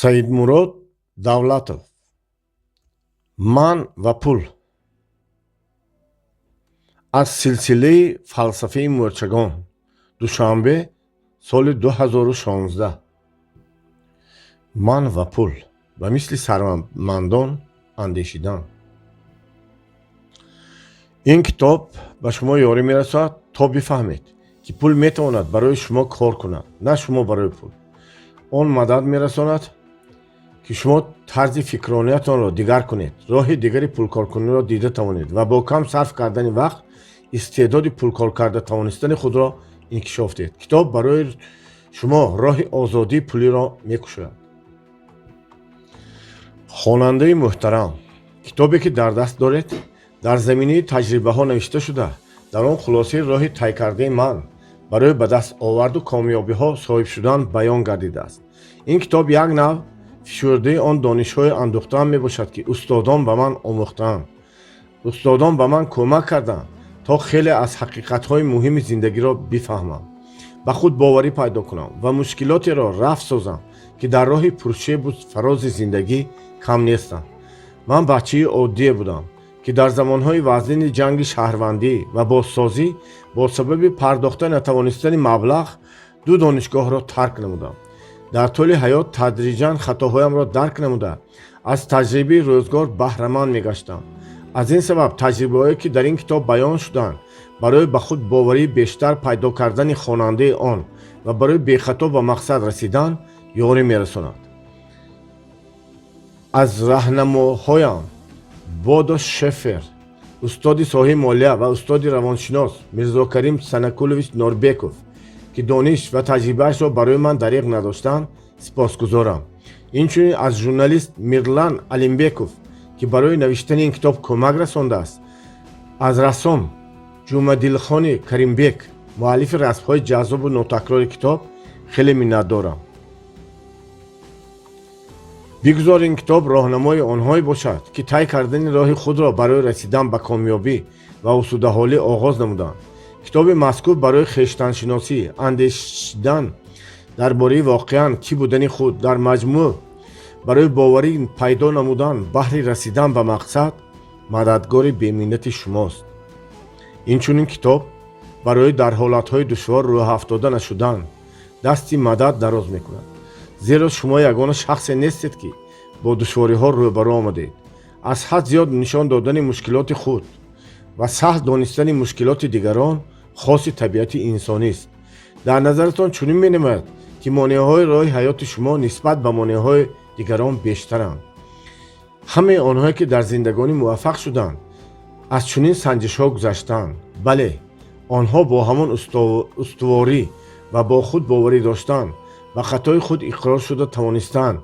Саидмурод Давлатов, «Ман ва пул», аз силсилаи «Фалсафаи мӯрчагон», Душанбе, соли 2016. «Ман ва пул: ба мисли сарватмандон андешидан». Ин китоб ба шумо ёрӣ мерасонад, то бифаҳмед, ки пул метавонад барои шумо кор кунад, на шумо барои пул. Он мадад мерасонад, ки шумо тарзи фикррониятонро дигар кунед, роҳи дигари пулкоркуниро дида тавонед ва бо кам сарф кардани вақт истеъдоди пулкор карда тавонистани худро инкишоф диҳед. Китоб барои шумо роҳи озодии пулиро мекушояд. Хонандаи муҳтарам, китобе, ки дар даст доред, дар заминаи таҷрибаҳо навишта шуда, дар он хулосаи роҳи тай кардаи ман барои ба даст оварду комёбиҳо соҳиб шудан баён гардидааст. Ин китоб як нав фишурдаи он донишҳои андӯхтаам мебошад, ки устодон ба ман омӯхтаанд. Устодон ба ман кӯмак карданд, то хеле аз ҳақиқатҳои муҳими зиндагиро бифаҳмам, ба худ боварӣ пайдо кунам ва мушкилотеро рафъ созам, ки дар роҳи пуршебу фарози зиндагӣ кам нестанд. Ман бачаи оддие будам, ки дар замонҳои вазнини ҷанги шаҳрвандӣ ва бозсозӣ бо сабаби пардохта натавонистани маблағ ду донишгоҳро тарк намудам. Дар тӯли ҳаёт тадриҷан хатоҳоямро дарк намуда, аз таҷрибаи рӯзгор баҳраманд мегаштам. Аз ин сабаб таҷрибаҳое, ки дар ин китоб баён шуданд, барои ба худ боварии бештар пайдо кардани хонандаи он ва барои бехато ба мақсад расидан ёрӣ мерасонад. Аз раҳнамоҳоям Бодо Шефер, устоди соҳаи молия, ва устоди равоншинос Мирзокарим Санакулович Норбеков, ки дониш ва таҷрибаашро барои ман дариғ надоштанд, сипосгузорам. Инчунин аз журналист Мирлан Алимбеков, ки барои навиштани ин китоб кӯмак расондааст, аз рассом Ҷумадилхони Каримбек, муаллифи расмҳои ҷаззобу нотакрори китоб, хеле миннатдорам. Бигузор ин китоб роҳнамои онҳое бошад, ки тай кардани роҳи худро барои расидан ба комёбӣ ва осудаҳолӣ оғоз намуданд. Китоби мазкур барои хештаншиносӣ, андешидан дар бораи воқеан кӣ будани худ, дар маҷмӯъ барои боварӣ пайдо намудан баҳри расидан ба мақсад мададгори беминнати шумост. Инчунин китоб барои дар ҳолатҳои душвор рӯҳафтода нашудан дасти мадад дароз мекунад, зеро шумо ягона шахсе нестед, ки бо душвориҳо рӯбарӯ омадед. Аз ҳад зиёд нишон додани мушкилоти худ ва саҳл донистани мушкилоти дигарон хоси табиати инсонист. Дар назаратон чунин менамояд, ки монеаҳои роҳи ҳаёти шумо нисбат ба монеаҳои дигарон бештаранд. Ҳамаи онҳое, ки дар зиндагонӣ муваффақ шуданд, аз чунин санҷишҳо гузаштаанд. Бале, онҳо бо ҳамон устуворӣ ва бо худ боварӣ доштан, ба хатои худ иқрор шуда тавонистанд,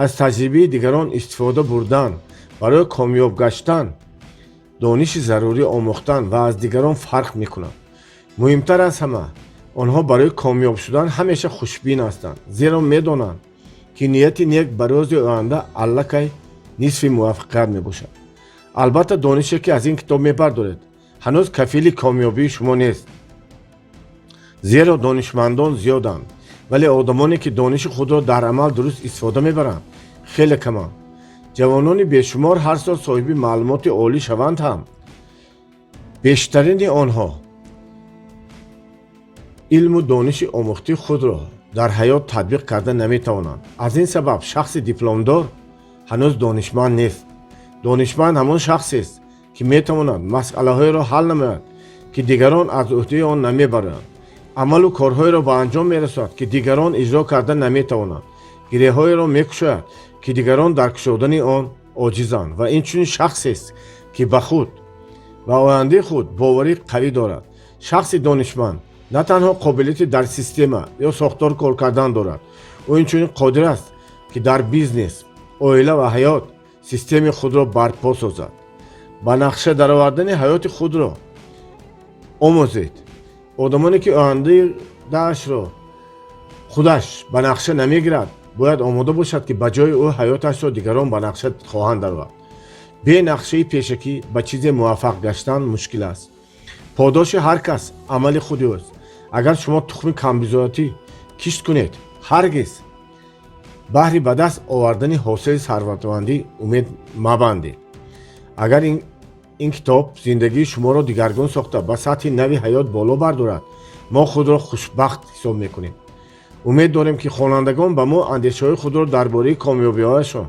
аз таҷрибаи дигарон истифода бурдан, барои комёб гаштан дониши зарурӣ омӯхтан ва аз дигарон фарқ мекунанд. Муҳимтар аз ҳама, онҳо барои комёб шудан ҳамеша хушбин ҳастанд, зеро медонанд, ки нияти нек ба рӯзи оянда аллакай нисфи муваффақият мебошад. Албатта, донише, ки аз ин китоб мебардоред, ҳанӯз кафили комёбии шумо нест, зеро донишмандон зиёданд, вале одамоне, ки дониши худро дар амал дуруст истифода мебаранд, хеле каманд. Ҷавонони бешумор ҳар сол соҳиби маълумоти олӣ шаванд ҳам, бештарини онҳо илму дониши омӯхтии худро дар ҳаёт татбиқ карда наметавонанд. Аз ин сабаб шахси дипломдор ҳанӯз донишманд нест. Донишманд ҳамон шахсест, ки метавонад масъалаҳоеро ҳал намояд, ки дигарон аз ӯҳдаи он намебароянд, амалу корҳоеро ба анҷом мерасонад, ки дигарон иҷро карда наметавонанд, гиреҳҳоеро мекушояд, ки дигарон дар кушодани он оҷизанд, ва инчунин шахсест, ки ба худ ва ояндаи худ боварии қавӣ дорад. Шахси донишманд на танҳо қобилияти дар система ё сохтор кор кардан дорад, ӯ инчунин қодир аст, ки дар бизнес, оила ва ҳаёт системаи худро барпо созад. Ба нақша даровардани ҳаёти худро омӯзед. Одамоне, ки ояндаашро худаш ба нақша намегирад, бояд омода бошад, ки ба ҷои ӯ ҳаёташро дигарон ба нақша хоҳанд даровард. Бе нақшаи пешакӣ ба чизе муваффақ гаштан мушкил аст. Подоши ҳар кас амали худи ӯст. Агар шумо тухми камбизоатӣ кишт кунед, ҳаргиз Баҳри ба даст овардани ҳосили сарватмандӣ умед мабандед. Агар ин китоб зиндагии шуморо дигаргун сохта, ба сатҳи нави ҳаёт боло бардорад, мо худро хушбахт ҳисоб мекунем. Умед дорем, ки хонандагон ба мо андешаҳои худро дар бораи комёбиҳояшон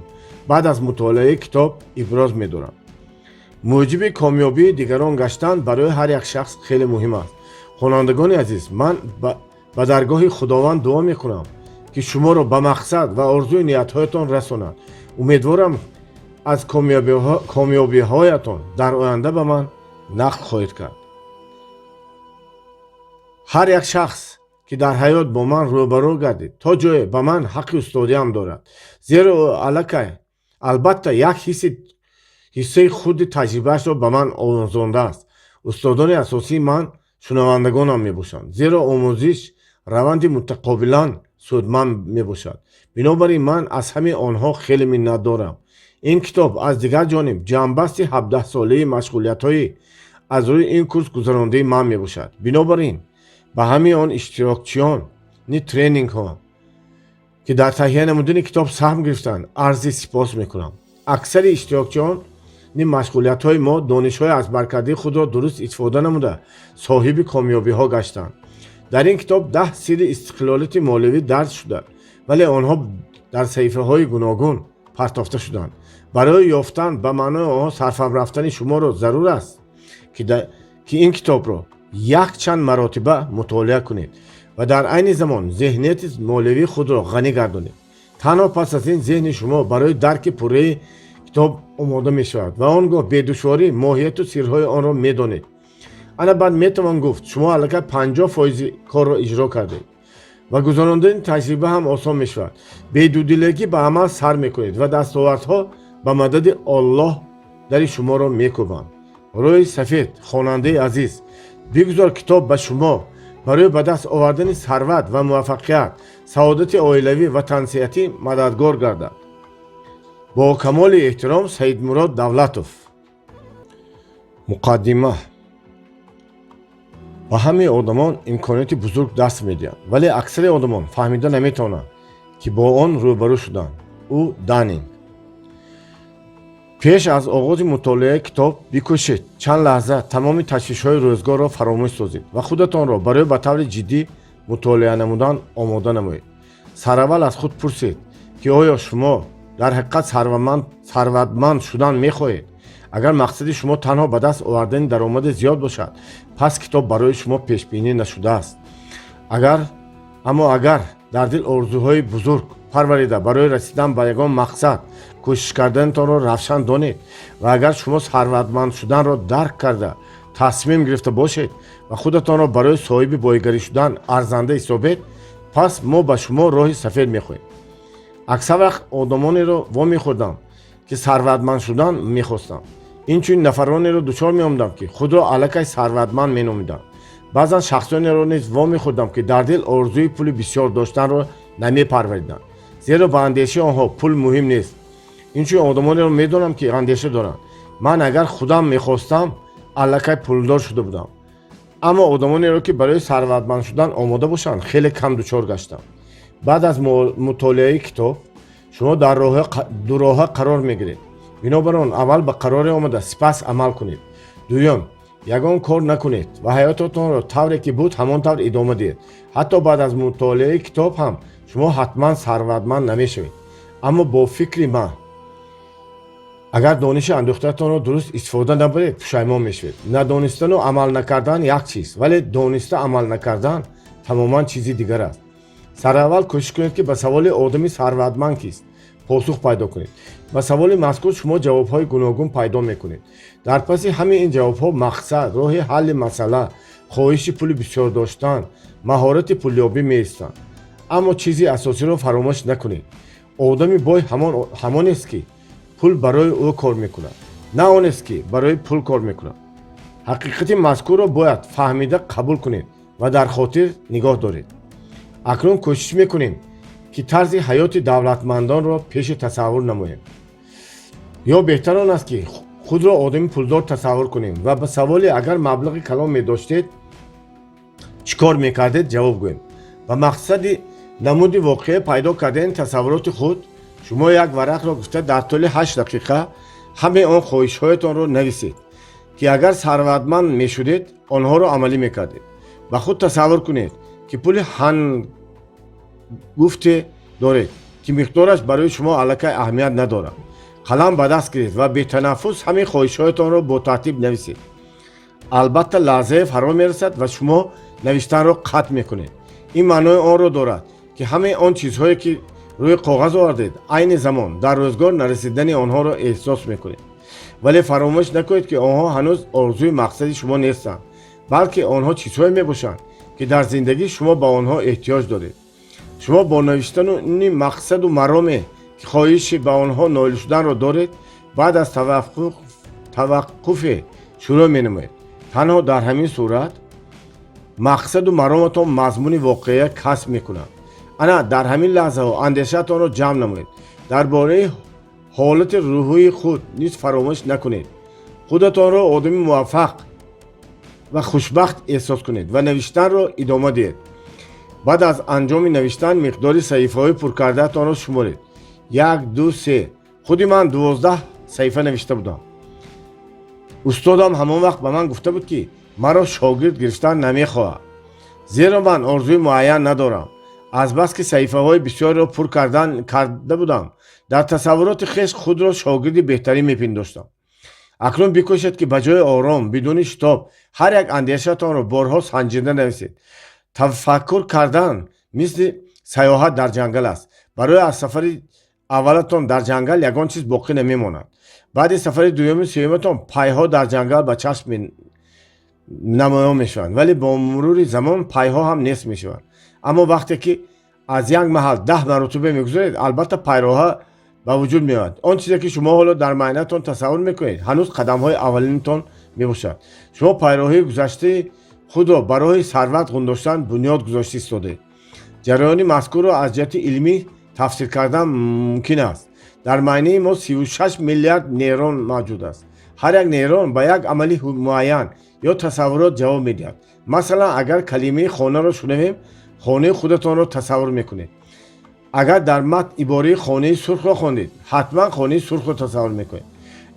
баъд аз мутолиаи китоб иброз медоранд. Мӯҷиби комёбии дигарон гаштан барои ҳар як шахс хеле муҳим аст. Хонандагони азиз, ман ба даргоҳи Худованд дуо мекунам, ки шуморо ба мақсад ва орзуи ниятҳоятон расонад. Умедворам, аз комёбиҳоятон дар оянда ба ман нақл хоҳед кард. Ҳар як шахс, ки дар ҳаёт бо ман рӯбарӯ гардид, то ҷое ба ман ҳаққи устодиам дорад, зеро ӯ аллакай албатта як ҳиссаи хурди таҷрибаашро ба ман омӯзондааст. Устодони асосии ман шунавандагонам мебошанд, зеро омӯзиш раванди мутақобилан судманд мебошад. Бинобар ин ман аз ҳамаи онҳо хеле миннатдорам. Ин китоб, аз дигар ҷониб, ҷамъбасти 17-солаи машғулиятҳои аз рӯи ин курс гузарондаи ман мебошад. Бинобар ин ба ҳамаи он иштирокчиёни тренингҳо, ки дар таҳия намудани китоб саҳм гирифтанд, арзи сипос мекунам. Аксари иштирокчиёни машғулиятҳои мо донишҳои аз баркардаи худро дуруст истифода намуда, соҳиби комёбиҳо гаштанд. Дар ин китоб 10 сирри истиқлолияти молиявӣ дарҷ шуда, вале онҳо дар саҳифаҳои гуногун партофта шуданд. Барои ёфтан ба маънои онҳо сарфаҳм рафтани шуморо зарур аст, ки ин китобро якчанд маротиба мутолиа кунед ва дар айни замон зеҳнияти молиявии худро ғанӣ гардонед. Танҳо пас аз ин зеҳни шумо барои дарки пурраи китоб омода мешавад ва он гоҳ бедушворӣ моҳияту сирҳои онро медонед. Ана баъд метавон гуфт, шумо аллакай 50 фоизи корро иҷро кардед ва гузарондани таҷриба ҳам осон мешавад. Бедудилагӣ ба амал сар мекунед ва дастовардҳо ба мадади Оллоҳ дари шуморо мекӯбанд. Рӯи сафед. Хонандаи азиз, бигузор китоб ба шумо барои ба даст овардани сарват ва муваффақият, саодати оилавӣ ва тансиҳатӣ мададгор гардад. Бо камоли эҳтиром, Саидмурод Давлатов. Муқаддима. Ба ҳамаи одамон имконияти бузург даст медиҳанд, вале аксари одамон фаҳмида наметавонанд, ки бо он рӯбарӯ шуданд. У Данинг. Пеш аз оғози мутолиаи китоб бикӯшед чанд лаҳза тамоми ташвишҳои рӯзгорро фаромӯш созед ва худатонро барои ба таври ҷиддӣ мутолиа намудан омода намоед. Сараввал аз худ пурсед, ки оё шумо дар ҳақиқат сарватманд шудан мехоҳед. Агар мақсади шумо танҳо ба даст овардани даромади зиёд бошад, пас китоб барои шумо пешбинӣ нашудааст. Агар аммо агар дар дил орзуҳои бузург парварида, барои расидан ба ягон мақсад кӯшиш карданатонро равшан донед ва агар шумо сарватманд шуданро дарк карда, тасмим гирифта бошед ва худатонро барои соҳиби боигарӣ шудан арзанда ҳисобед, пас мо ба шумо роҳи сафед мехоҳем. Аксар вақт одамонеро вомехӯрдам, ки сарватманд шудан мехостанд. Инчунин нафаронеро дучор меомадам, ки худро аллакай сарватманд меномиданд. Баъзан шахсонеро низ вомехӯрдам, ки дар дил орзуи пули бисёр доштанро намепарвариданд, зеро ба андешаи онҳо пул муҳим нест. Инчунин одамонеро медонам, ки андеша доранд: ман агар худам мехостам, аллакай пулдор шуда будам. Аммо одамонеро, ки барои сарватманд шудан омода бошанд, хеле кам дучор гаштам. Баъд аз мутолиаи китоб шумо дар дуроҳа қарор мегиред. Бинобар он аввал ба қароре омада, сипас амал кунед. Дуюм, ягон кор накунед ва ҳаётатонро тавре ки буд, ҳамон тавр идома диҳед. Ҳатто баъд аз мутолиаи китоб ҳам шумо ҳатман сарватманд намешавед. Аммо бо фикри ман, агар дониши андӯхтаатонро дуруст истифода набаред, пушаймон мешавед. Надонистану амал накардан як чиз, вале дониста амал накардан тамоман чизи дигар аст. Сараввал кӯшиш кунед, ки ба саволи «Одами сарватманд кист?» посух пайдо кунед. Ба саволи мазкур шумо ҷавобҳои гуногун пайдо мекунед. Дар паси ҳамаи ин ҷавобҳо мақсад, роҳи ҳалли масъала, хоҳиши пули бисёр доштан, маҳорати пулёбӣ меистанд. Аммо чизи асосиро фаромӯш накунед: одами бой ҳамонест, ки пул барои ӯ кор мекунад, на онест, ки барои пул кор мекунад. Ҳақиқати мазкурро бояд фаҳмида қабул кунед ва дар хотир нигоҳ доред. Акнун кӯшиш мекунем, ки тарзи ҳаёти давлатмандонро пеши тасаввур намоем, ё беҳтар он аст, ки худро одами пулдор тасаввур кунем ва ба саволи «Агар маблағи калон медоштед, чӣ кор мекардед?» ҷавоб гӯем. Ба мақсади Намуди воқеа пайдо кардани тасаввуроти худ, шумо як варақро гирифта, дар тӯли 8 дақиқа ҳамаи он хоҳишҳоятонро нависед, ки агар сарватманд мешудед, онҳоро амалӣ мекардед. Ба худ тасаввур кунед, ки пули ҳангуфте доред, ки миқдораш барои шумо аллакай аҳамият надорад. Қалам ба даст гиред ва бетанаффус ҳамаи хоҳишҳоятонро бо тартиб нависед. Албатта, лаҳзае фаро мерасад ва шумо навиштанро қатъ мекунед. Ин маънои онро дорад, ки ҳамаи он чизҳое, ки рӯи коғаз овардед, айни замон дар рӯзгор нарасидани онҳоро эҳсос мекунед. Вале фаромӯш накунед, ки онҳо ҳанӯз орзуи мақсади шумо нестанд, балки онҳо чизҳое мебошанд, ки дар зиндагӣ шумо ба онҳо эҳтиёҷ доред. Шумо бо навиштани мақсаду мароме, ки хоҳиши ба онҳо ноил шуданро доред, баъд аз таваққуфе шурӯъ менамоед. Танҳо дар ҳамин сурат мақсаду мароматон мазмуни воқеия касб мекунад. Ана дар ҳамин лаҳзаҳо андешаатонро ҷамъ намоед. Дар бораи ҳолати рӯҳии худ низ фаромӯш накунед. Худатонро одами муваффақ ва хушбахт эҳсос кунед ва навиштанро идома диҳед. Баъд аз анҷоми навиштан миқдори саҳифаҳои пуркардаатонро шуморед: як, ду, се. Худи ман 12 саҳифа навишта будам. Устодам ҳамон вақт ба ман гуфта буд, ки маро шогирд гирифтан намехоҳад, зеро ман орзуи муайян надорам. Азбаски саҳифаҳои бисёреро пур карда будам, дар тасаввуроти хеш худро шогирди беҳтарин мепиндоштам. Акнун бикӯшед, ки ба ҷои ором, бидуни шитоб, ҳар як андешаатонро борҳо санҷида нависед. Тафаккур кардан мисли саёҳат дар ҷангал аст. Барои аз сафари аввалатон дар ҷангал ягон чиз боқӣ намемонад. Баъди сафари дуюму сеюматон пайҳо дар ҷангал ба чашм намоён мешаванд, вале бо мурури замон пайҳо ҳам нест мешаванд. Аммо вақте ки аз як маҳал 10 маротиба мегузаред, албатта, пайроҳа ба вуҷуд меояд. Он чизе, ки шумо ҳоло дар майнатон тасаввур мекунед, ҳанӯз қадамҳои аввалинатон мебошад. Шумо пайроҳаи гузаштаи худро ба роҳи сарват ғундоштан бунёд гузошта истодаед. Ҷараёни мазкурро аз ҷиҳати илмӣ тафсир кардан мумкин аст. Дар майнаи мо 36 миллиард нейрон мавҷуд аст. Ҳар як нейрон ба як амали муайян ё тасаввурот ҷавоб медиҳад. Масалан, агар калимаи хонаро шунавем, хонаи худатонро тасаввур мекунед. Агар дар матн ибораи хонаи сурхро хондед, ҳатман хонаи сурхро тасаввур мекунед.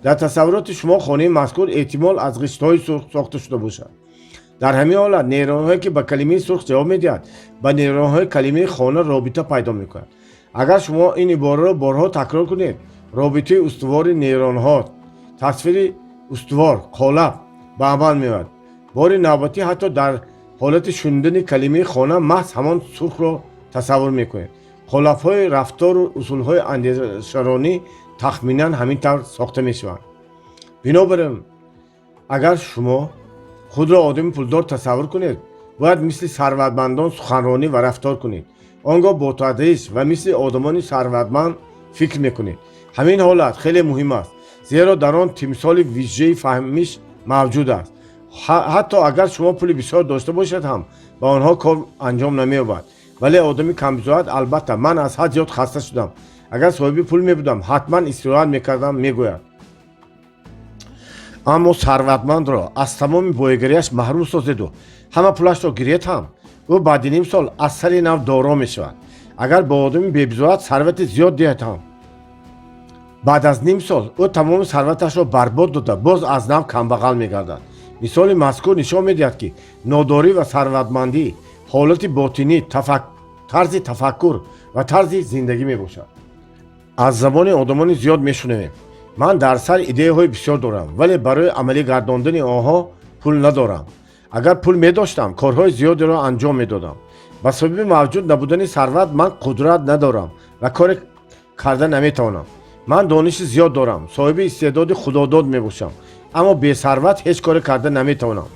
Дар тасаввуроти шумо хонаи мазкур эҳтимол аз ғиштҳои сурх сохта шуда бошад. Дар ҳамин ҳолат нейронҳое, ки ба калимаи сурх ҷавоб медиҳад, ба нейронҳои калимаи хона робита пайдо мекунад. Агар шумо ин ибораро борҳо такрор кунед, робитаи устувори нейронҳо, тасвири устувор, қолаб ба амал меояд. Бори навбатӣ ҳатто дар ҳолати шунидани калимаи хона маҳз ҳамон сурхро тасаввур мекунед. Қолабҳои рафтору усулҳои андешаронӣ тахминан ҳамин тавр сохта мешаванд. Бинобар ин, агар шумо худро одами пулдор тасаввур кунед, бояд мисли сарватмандон суханронӣ ва рафтор кунед. Он гоҳ бо тадриҷ ва мисли одамони сарватманд фикр мекунед. Ҳамин ҳолат хеле муҳим аст, зеро дар он тимсоли вижаи фаҳмиш мавҷуд аст. Ҳатто агар шумо пули бисёр дошта бошед ҳам, ба онҳо кор анҷом намеёбад. Вале одами камбизоат «Албатта, ман аз ҳад зиёд хаста шудам, агар соҳиби пул мебудам, ҳатман истироҳат мекардам» мегӯяд. Аммо сарватмандро аз тамоми боигарияш маҳрум созеду ҳама пулашро гиред ҳам, ӯ баъди ним сол аз сари нав доро мешавад. Агар ба одами бебизоат сарвати зиёд диҳед ҳам, баъд аз ним сол ӯ тамоми сарваташро барбод дода, боз аз нав камбағал мегардад. Мисоли мазкур нишон медиҳад, ки нодорӣ ва сарватмандӣ ҳолати ботинӣ, тарзи тафаккур ва тарзи зиндагӣ мебошад. Аз забони одамони зиёд мешунавем: «Ман дар сар идеяҳои бисёр дорам, вале барои амалӣ гардондани онҳо пул надорам. Агар пул медоштам, корҳои зиёдеро анҷом медодам. Ба сабаби мавҷуд набудани сарват ман қудрат надорам ва коре карда наметавонам. Ман дониши зиёд дорам, соҳиби истеъдоди худодод мебошам, аммо бесарват ҳеҷ коре карда наметавонам».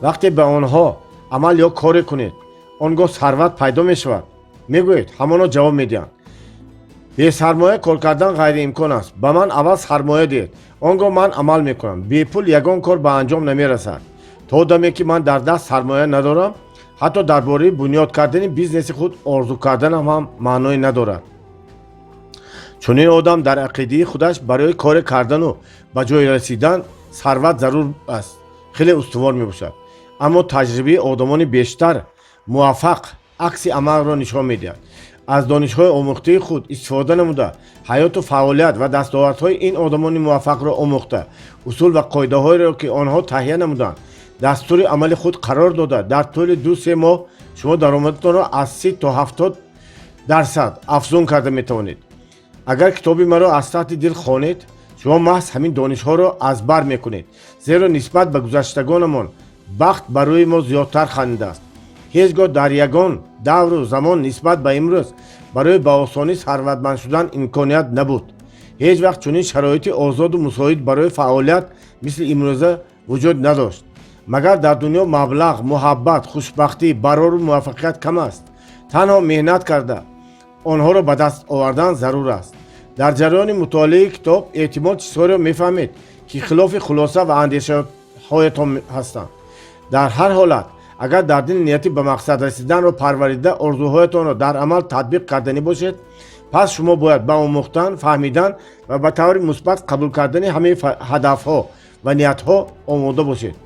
«Вақте ба онҳо амал ё коре кунед, он гоҳ сарват пайдо мешавад» мегӯед, ҳамоно ҷавоб медиҳанд: «Бесармоя кор кардан ғайриимкон аст. Ба ман аввал сармоя диҳед, он гоҳ ман амал мекунам. Бепул ягон кор ба анҷом намерасад. То даме ки ман дар даст сармоя надорам, ҳатто дар бораи бунёд кардани бизнеси худ орзу карданам ҳам маъное надорад». Чунин одам дар ақидаи худаш барои коре кардану ба ҷое расидан сарват зарур аст хеле устувор мебошад. Аммо таҷрибаи одамони бештар муваффақ Акси амалро нишон медиҳад. Аз донишҳои омӯхтаи худ истифода намуда, ҳаёту фаъолият ва дастовардҳои ин одамони муваффақро омӯхта, усул ва қоидаҳоеро, ки онҳо таҳия намуданд, дастури амали худ қарор дода, дар тӯли 2-3 моҳ шумо даромадатонро аз 30 то 70% афзун карда метавонед. Агар китоби маро аз таҳти дил хонед, шумо маҳз ҳамин донишҳоро аз бар мекунед, зеро нисбат ба гузаштагонамон бахт ба рӯи мо зиёдтар хандидааст. Ҳеҷ гоҳ дар ягон давру замон нисбат ба имрӯз барои ба осонӣ сарватманд шудан имконият набуд. Ҳеҷ вақт чунин шароити озоду мусоид барои фаъолият мисли имрӯза вуҷуд надошт. Магар дар дунё маблағ, муҳаббат, хушбахтӣ, барору муваффақият кам аст? Танҳо меҳнат карда онҳоро ба даст овардан зарур аст. Дар ҷараёни мутолиаи китоб эҳтимол чизҳоеро мефаҳмед, ки хилофи хулоса ва андешаҳоятон ҳастанд. Дар ҳар ҳолат, агар дар дил нияти ба мақсад расиданро парварида, орзуҳоятонро дар амал татбиқ карданӣ бошед, пас шумо бояд ба омӯхтан, фаҳмидан ва ба таври мусбат қабул кардани ҳамаи ҳадафҳо ва ниятҳо омода бошед.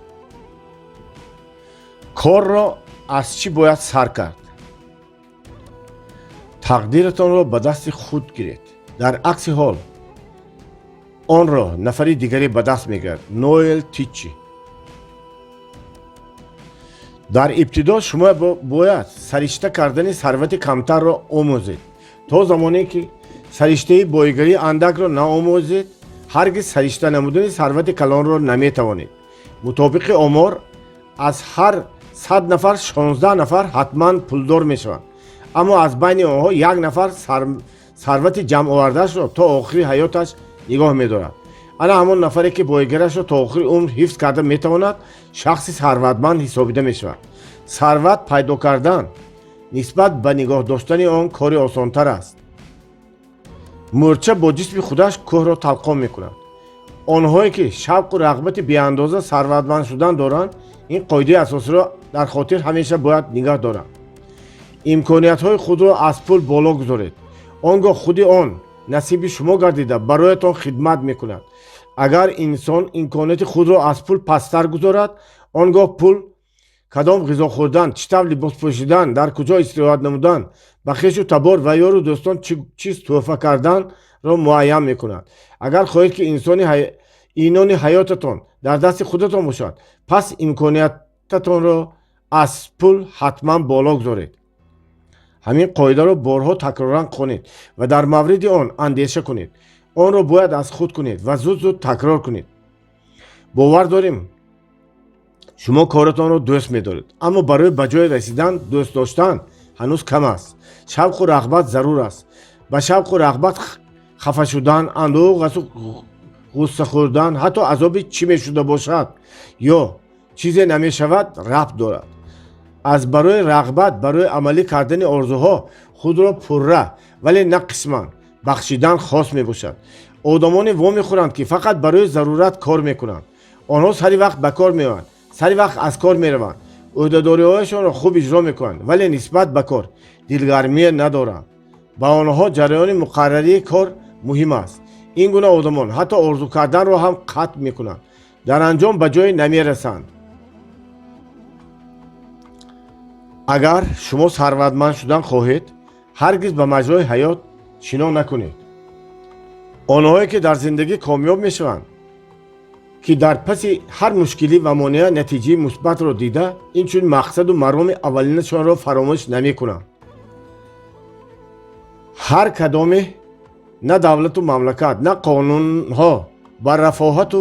Корро аз чӣ бояд сар кард? Тақдиратонро ба дасти худ гиред, дар акси ҳол онро нафари дигаре ба даст мегирад. Ноэл Тичи. Дар ибтидо шумо бояд саришта кардани сарвати камтарро омӯзед. То замоне ки сариштаи боигарии андакро наомӯзед, ҳаргиз саришта намудани сарвати калонро наметавонед. Мутобиқи омор, аз ҳар 100 нафар 16 нафар ҳатман пулдор мешаванд, аммо аз байни онҳо як нафар сарвати ҷамъовардаашро то охири ҳаёташ нигоҳ медорад. Ана ҳамон нафаре, ки боигарашро то охири умр ҳифз карда метавонад, шахси сарватманд ҳисобида мешавад. Сарват пайдо кардан нисбат ба нигоҳ доштани он кори осонтар аст. Мӯрча бо ҷисми худаш кӯҳро талқон мекунад. Онҳое, ки шавқу рағбати беандоза сарватманд шудан доранд, ин қоидаи асосиро дар хотир ҳамеша бояд нигоҳ доранд: имкониятҳои худро аз пул боло гузоред, он гоҳ худи он насиби шумо гардида, бароятон хидмат мекунад. Агар инсон имконияти худро аз пул пасттар гузорад, он гоҳ пул кадом ғизо хӯрдан, чӣ тавр либос пӯшидан, дар куҷо истироҳат намудан, ба хешу табор ва ёру дӯстон чӣ чиз тӯҳфа карданро муайян мекунад. Агар хоҳед, ки инсони инони ҳаётатон дар дасти худатон бошад, пас имкониятатонро аз пул ҳатман боло гузоред. Ҳамин қоидаро борҳо такроран хонед ва дар мавриди он андеша кунед. Онро бояд аз худ кунед ва зуд зуд такрор кунед. Бовар дорем, шумо коратонро дӯст медоред, аммо барои ба ҷое расидан дӯст доштан ҳанӯз кам аст, шавқу рағбат зарур аст. Ба шавқу рағбат хафа шудан, андӯҳу ғусса хӯрдан, ҳатто азоби чӣ мешуда бошад ё чизе намешавад рабт дорад. Аз барои рағбат барои амалӣ кардани орзуҳо худро пурра, вале на қисман бахшидан хос мебошад. Одамоне вомехӯранд, ки фақат барои зарурат кор мекунанд. Онҳо сари вақт ба кор меоянд, сари вақт аз кор мераванд, ӯҳдадориҳояшонро хуб иҷро мекунанд, вале нисбат ба кор дилгармие надоранд. Ба онҳо ҷараёни муқаррарии кор муҳим аст. Ин гуна одамон ҳатто орзу карданро ҳам қатъ мекунанд, дар анҷом ба ҷое намерасанд. Агар шумо сарватманд шудан хоҳед, ҳаргиз ба маҷрои ҳаёт шино накунед. Онҳое, ки дар зиндагӣ комёб мешаванд, ки дар паси ҳар мушкилӣ ва монеа натиҷаи мусбатро дида, инчунин мақсаду мароми аввалинашонро фаромӯш намекунанд. Ҳар кадоме на давлату мамлакат, на қонунҳо бар рафоҳату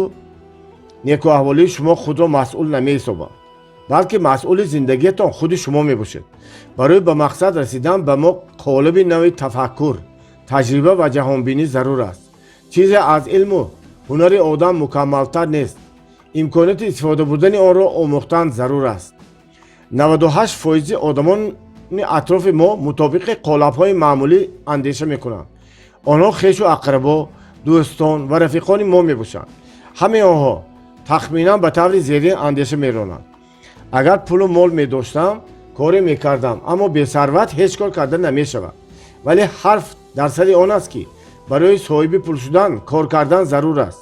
некуаҳволии шумо худро масъул намеҳисобанд, балки масъули зиндагиятон худи шумо мебошед. Барои ба мақсад расидан ба мо қолаби нави тафаккур, таҷриба ва ҷаҳонбинӣ зарур аст. Чизе аз илму ҳунари одам мукаммалтар нест. Имконияти истифода бурдани онро омӯхтан зарур аст. 98 фоизи одамони атрофи мо мутобиқи қолабҳои маъмулӣ андеша мекунанд. Онҳо хешу ақрабо, дӯстон ва рафиқони мо мебошанд. Ҳамаи онҳо тахминан ба таври зерин андеша меронанд: агар пулу мол медоштам, коре мекардам, аммо бесарват ҳеҷ кор карда намешавад. Вале ҳарф дар сари он аст, ки барои соҳиби пул шудан кор кардан зарур аст.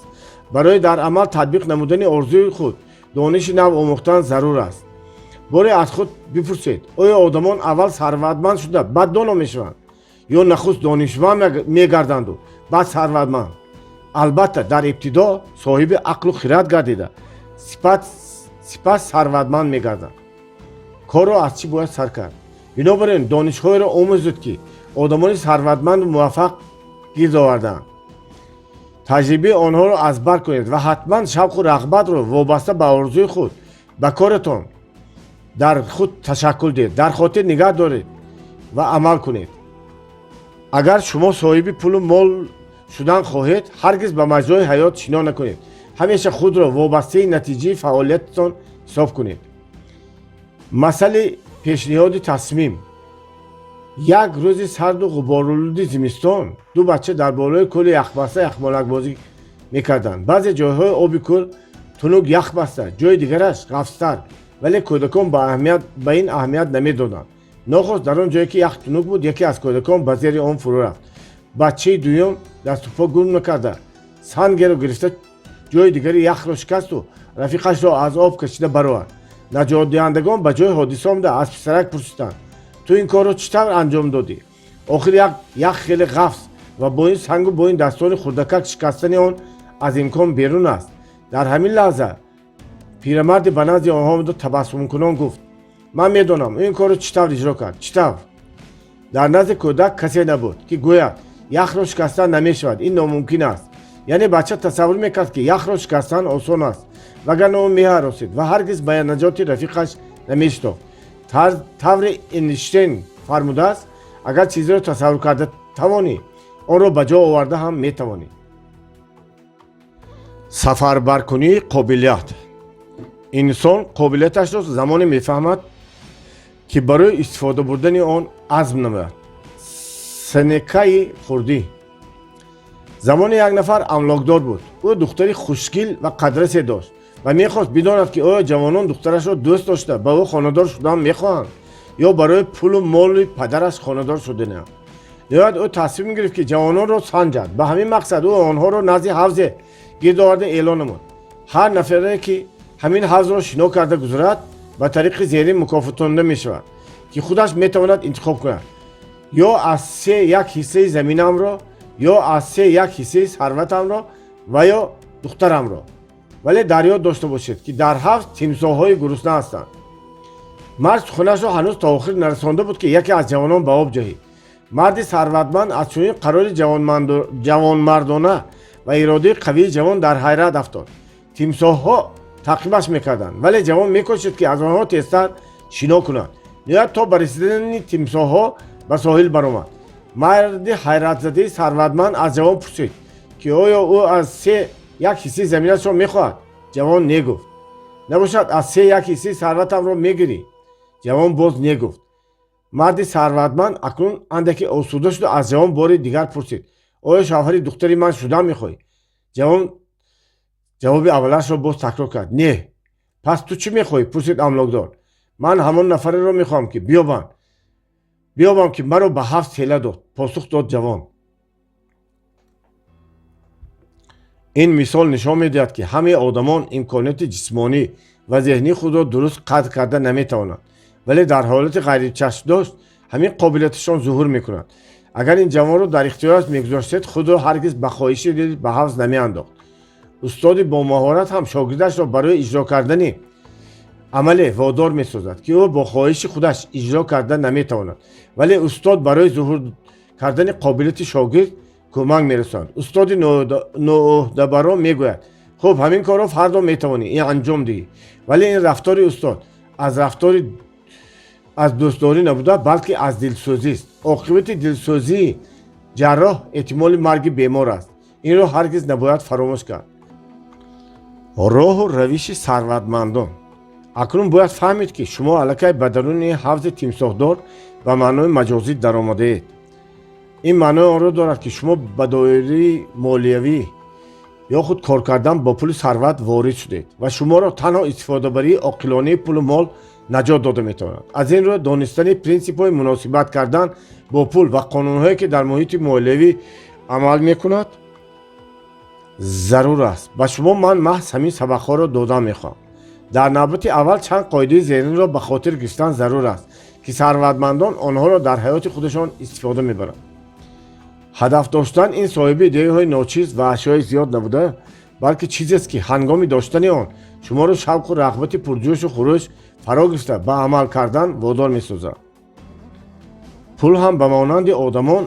Барои дар амал татбиқ намудани орзуи худ дониши нав омӯхтан зарур аст. Боре аз худ бипурсед, оё одамон аввал сарватманд шуда, баъд доно мешаванд, ё нахуст донишманд мегарданду, баъд сарватманд? Албатта, дар ибтидо соҳиби ақлу хирад гардида, сипас сарватманд мегарданд. Корро аз чӣ бояд сар кард? Бинобар ин донишҳоеро омӯзед, ки одамони сарватманду муваффақ гирд овардаанд. Таҷрибаи онҳоро аз бар кунед ва ҳатман шавқу рағбатро вобаста ба орзуи худ ба коратон дар худ ташаккул диҳед, дар хотир нигаҳ доред ва амал кунед. Агар шумо соҳиби пулу мол шудан хоҳед, ҳаргиз ба маҷрои ҳаёт шино накунед. Ҳамеша худро вобастаи натиҷаи фаъолиятатон ҳисоб кунед. Масъали пешниҳоди тасмим. Як рӯзи сарду ғуборолуди зимистон ду бача дар болои кӯли яхбаста яхмолакбозӣ мекарданд. Баъзе ҷойҳои оби кӯл тунук ях баста, ҷои дигараш ғафзтар, вале кӯдакон ба ин аҳамият намедоданд. Нохост дар он ҷое, ки ях тунук буд, яке аз кӯдакон ба зери он фурӯ рафт. Бачаи дуюм дасту по гум накарда, сангеро гирифта, ҷои дигари яхро шикасту рафиқашро аз об кашида баровард. Наҷотдиҳандагон ба ҷои ҳодиса омада, аз писарак пурсиданд: «Ту ин корро чӣ тавр анҷом додӣ? Охир ях хеле ғафз ва бо ин сангу бо ин дастони хурдакак шикастани он аз имкон берун аст». Дар ҳамин лаҳза пирамарде ба назди онҳо омада, табассумкунон гуфт: «Ман медонам, ин корро чӣ тавр иҷро кард». Чӣ тавр? Дар назди кӯдак касе набуд, ки гӯяд: «Яхро шикастан намешавад, ин номумкин аст». Яъне бача тасаввур мекард, ки яхро шикастан осон аст, вагарна ӯ меҳаросид ва ҳаргиз ба наҷоти рафиқаш намешитофт. Тавре Эйнштейн фармудааст, агар чизеро тасаввур карда тавонӣ, онро ба ҷо оварда ҳам метавонӣ. Сафарбаркунии қобилият. Инсон қобилияташро замоне мефаҳмад, ки барои истифода бурдани он азм намояд. Сенекаи хурдӣ. Замоне як нафар амлокдор буд. Ӯ духтари хушгил ва қадрасе дошт ва мехост бидонад, ки оё ҷавонон духтарашро дӯст дошта, ба ӯ хонадор шудан мехоҳанд ё барои пулу моли падараш хонадор шуданианд. Ниҳоят ӯ тасмим гирифт, ки ҷавононро санҷад. Ба ҳамин мақсад ӯ онҳоро назди ҳавзе гирд оварда, эълон намуд: ҳар нафаре, ки ҳамин ҳавзро шино карда гузарад, ба тариқи зерин мукофотонда мешавад, ки худаш метавонад интихоб кунад: ё аз се як ҳиссаи заминамро, ё аз се як ҳиссаи сарватамро ва ё духтарамро. Вале дар ёд дошта бошед, ки дар ҳавз тимсоҳҳои гурусна ҳастанд. Мард суханашро ҳанӯз то охир нарасонда буд, ки яке аз ҷавонон ба об ҷаҳид. Марди сарватманд аз чунин қарори ҷавонмардона ва иродаи қавии ҷавон дар ҳайрат афтод. Тимсоҳҳо таъқибаш мекарданд, вале ҷавон мекӯшид, ки аз онҳо тезтар шино кунад. Ниҳоят то ба расидани тимсоҳҳо ба соҳил баромад. Марди ҳайратзадаи сарватманд аз ҷавон пурсид, ки оё ӯ аз се як ҳиссаи заминашро мехоҳад. Ҷавон не гуфт. «Набошад, аз се як ҳиссаи сарватамро мегирӣ?» Ҷавон боз не гуфт. Марди сарватманд акнун андаке осуда шуда, аз ҷавон бори дигар пурсид: «Оё шавҳари духтари ман шудан мехоҳӣ?» Ҷавон ҷавоби аввалашро боз такрор кард: не. «Пас ту чӣ мехоҳӣ?» пурсид амлокдор. «Ман ҳамон нафареро мехоҳам, ки биёбам, ки маро ба ҳавз тела дод», посух дод ҷавон. Ин мисол нишон медиҳад, ки ҳамаи одамон имконияти ҷисмонӣ ва зеҳнии худро дуруст қадр карда наметавонанд, вале дар ҳолати ғайричашмдошт ҳамин қобилияташон зуҳур мекунад. Агар ин ҷавонро дар ихтиёраш мегузоштед, худро ҳаргиз ба хоҳиши дил ба ҳавз намеандохт. Устоди бомаҳорат ҳам шогирдашро барои иҷро кардани амале водор месозад, ки ӯ бо хоҳиши худаш иҷро карда наметавонад, вале устод барои зуҳур кардани қобилияти шогирд кӯмак мерасонад. Устоди ноӯҳдабаро мегӯяд: «Хуб, ҳамин корро фардо метавонӣ ин анҷом диҳӣ». Вале ин рафтори устод аз рафтори аз дӯстдорӣ набуда, балки аз дилсӯзист. Оқибати дилсӯзии ҷарроҳ эҳтимоли марги бемор аст. Инро ҳаргиз набояд фаромӯш кард. Роҳу равиши сарватмандон. Акнун бояд фаҳмид, ки шумо аллакай ба даруни ҳавзи тимсоҳдор ба маънои маҷозӣ даромадаед. Ин маънои онро дорад, ки шумо ба доираи молиявӣ ё худ кор кардан бо пули сарват ворид шудед ва шуморо танҳо истифодабарии оқилонаи пулу мол наҷот дода метавонад. Аз ин рӯ, донистани принсипҳои муносибат кардан бо пул ва қонунҳое, ки дар муҳити молиявӣ амал мекунад, зарур аст. Ба шумо ман маҳз ҳамин сабақҳоро додан мехоҳам. Дар навбати аввал чанд қоидаи зеринро ба хотир гирифтан зарур аст, ки сарватмандон онҳоро дар ҳаёти худашон истифода мебаранд. Ҳадаф доштан ин соҳиби идеяҳои ночиз ва ашёи зиёд набуда, балки чизест, ки ҳангоми доштани он шуморо шавқу рағбати пурҷӯшу хурӯш фаро гирифта, ба амал кардан водор месозад. Пул ҳам ба монанди одамон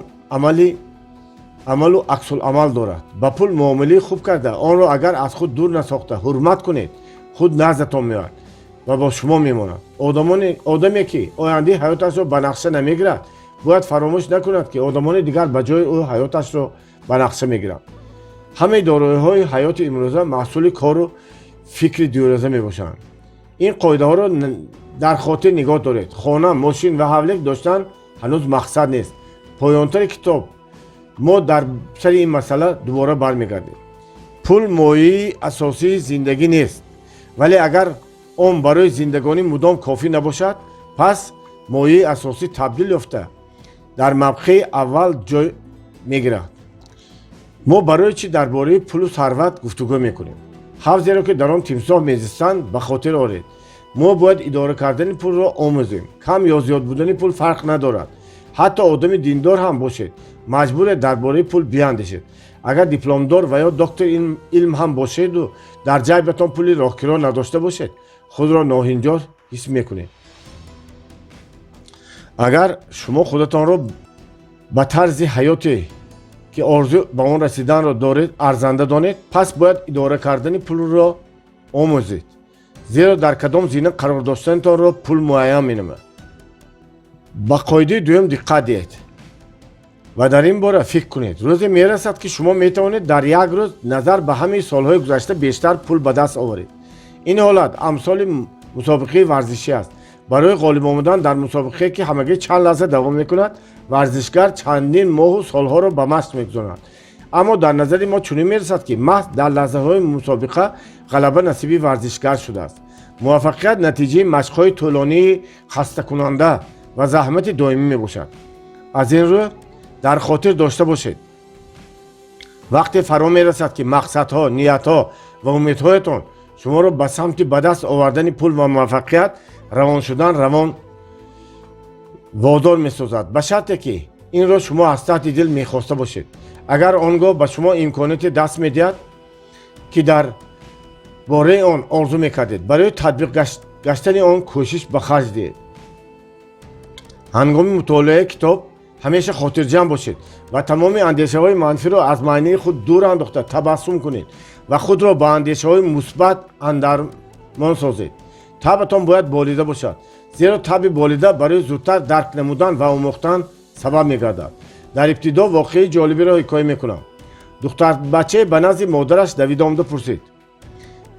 амалу аксуламал дорад. Ба пул муомилаи хуб карда, онро агар аз худ дур насохта ҳурмат кунед, худ наздатон меояд ва бо шумо мемонад. Одаме, ки ояндаи ҳаёташро ба нақша намегирад, бояд фаромӯш накунад, ки одамони дигар ба ҷои ӯ ҳаёташро ба нақша мегиранд. Ҳамаи дороиҳои ҳаёти имрӯза маҳсули кору фикри дирӯза мебошанд. Ин қоидаҳоро дар хотир нигоҳ доред. Хона, мошин ва ҳавлик доштан ҳанӯз мақсад нест. Поёнтари китоб мо дар сари ин масъала дубора бармегардем. Пул мояи асосии зиндагӣ нест, вале агар он барои зиндагонӣ мудом кофӣ набошад, пас мояи асосӣ табдил ёфта, дар мавқеи аввал ҷой мегирад. Мо барои чӣ дар бораи пулу сарват гуфтугӯ мекунем? Ҳавзеро, ки дар он тимсоҳ мезистанд, ба хотир оред. Мо бояд идора кардани пулро омӯзем. Кам ё зиёд будани пул фарқ надорад. Ҳатто одами диндор ҳам бошед, маҷбуред дар бораи пул биандешед. Агар дипломдор ва ё доктори илм ҳам бошеду дар ҷайбатон пули роҳкиро надошта бошед, худро ноҳинҷор ҳис мекунед. Агар шумо худатонро ба тарзи ҳаёте, ки орзу ба он расиданро доред, арзанда донед, пас бояд идора кардани пулро омӯзед, зеро дар кадом зина қарор доштанатонро пул муайян менамояд. Ба қоидаи дуюм диққат диҳед ва дар ин бора фикр кунед. Рӯзе мерасад, ки шумо метавонед дар як рӯз назар ба ҳамаи солҳои гузашта бештар пул ба даст оваред. Ин ҳолат амсоли мусобиқаи варзишӣ аст. Барои ғолиб омадан дар мусобиқае, ки ҳамагӣ чанд лаҳза давом мекунад, варзишгар чандин моҳу солҳоро ба машқ мегузорад. Аммо дар назари мо чунин мерасад, ки маҳз дар лаҳзаҳои мусобиқа ғалаба насиби варзишгар шудааст. Муваффақият натиҷаи машқҳои тӯлонии хастакунанда ва заҳмати доимӣ мебошад. Аз ин рӯ дар хотир дошта бошед: вақте фаро мерасад, ки мақсадҳо, ниятҳо ва умедҳоятон шуморо ба самти ба даст овардани пул ва муваффақият равон шудан равон водор месозад, ба шарте ки инро шумо аз таҳти дил мехоста бошед. Агар он гоҳ ба шумо имконияте даст медиҳад, ки дар бораи он орзу мекардед, барои татбиқ гаштани он кӯшиш ба харҷ диҳед. Ҳангоми мутолиаи китоб ҳамеша хотирҷамъ бошед ва тамоми андешаҳои манфиро аз майнаи худ дур андохта, табассум кунед ва худро ба андешаҳои мусбат андармон созед. Табъатон бояд болида бошад, зеро табъи болида барои зудтар дарк намудан ва омӯхтан сабаб мегардад. Дар ибтидо воқеаи ҷолибиро ҳикоя мекунам. Духтарбачае ба назди модараш давида омада пурсид: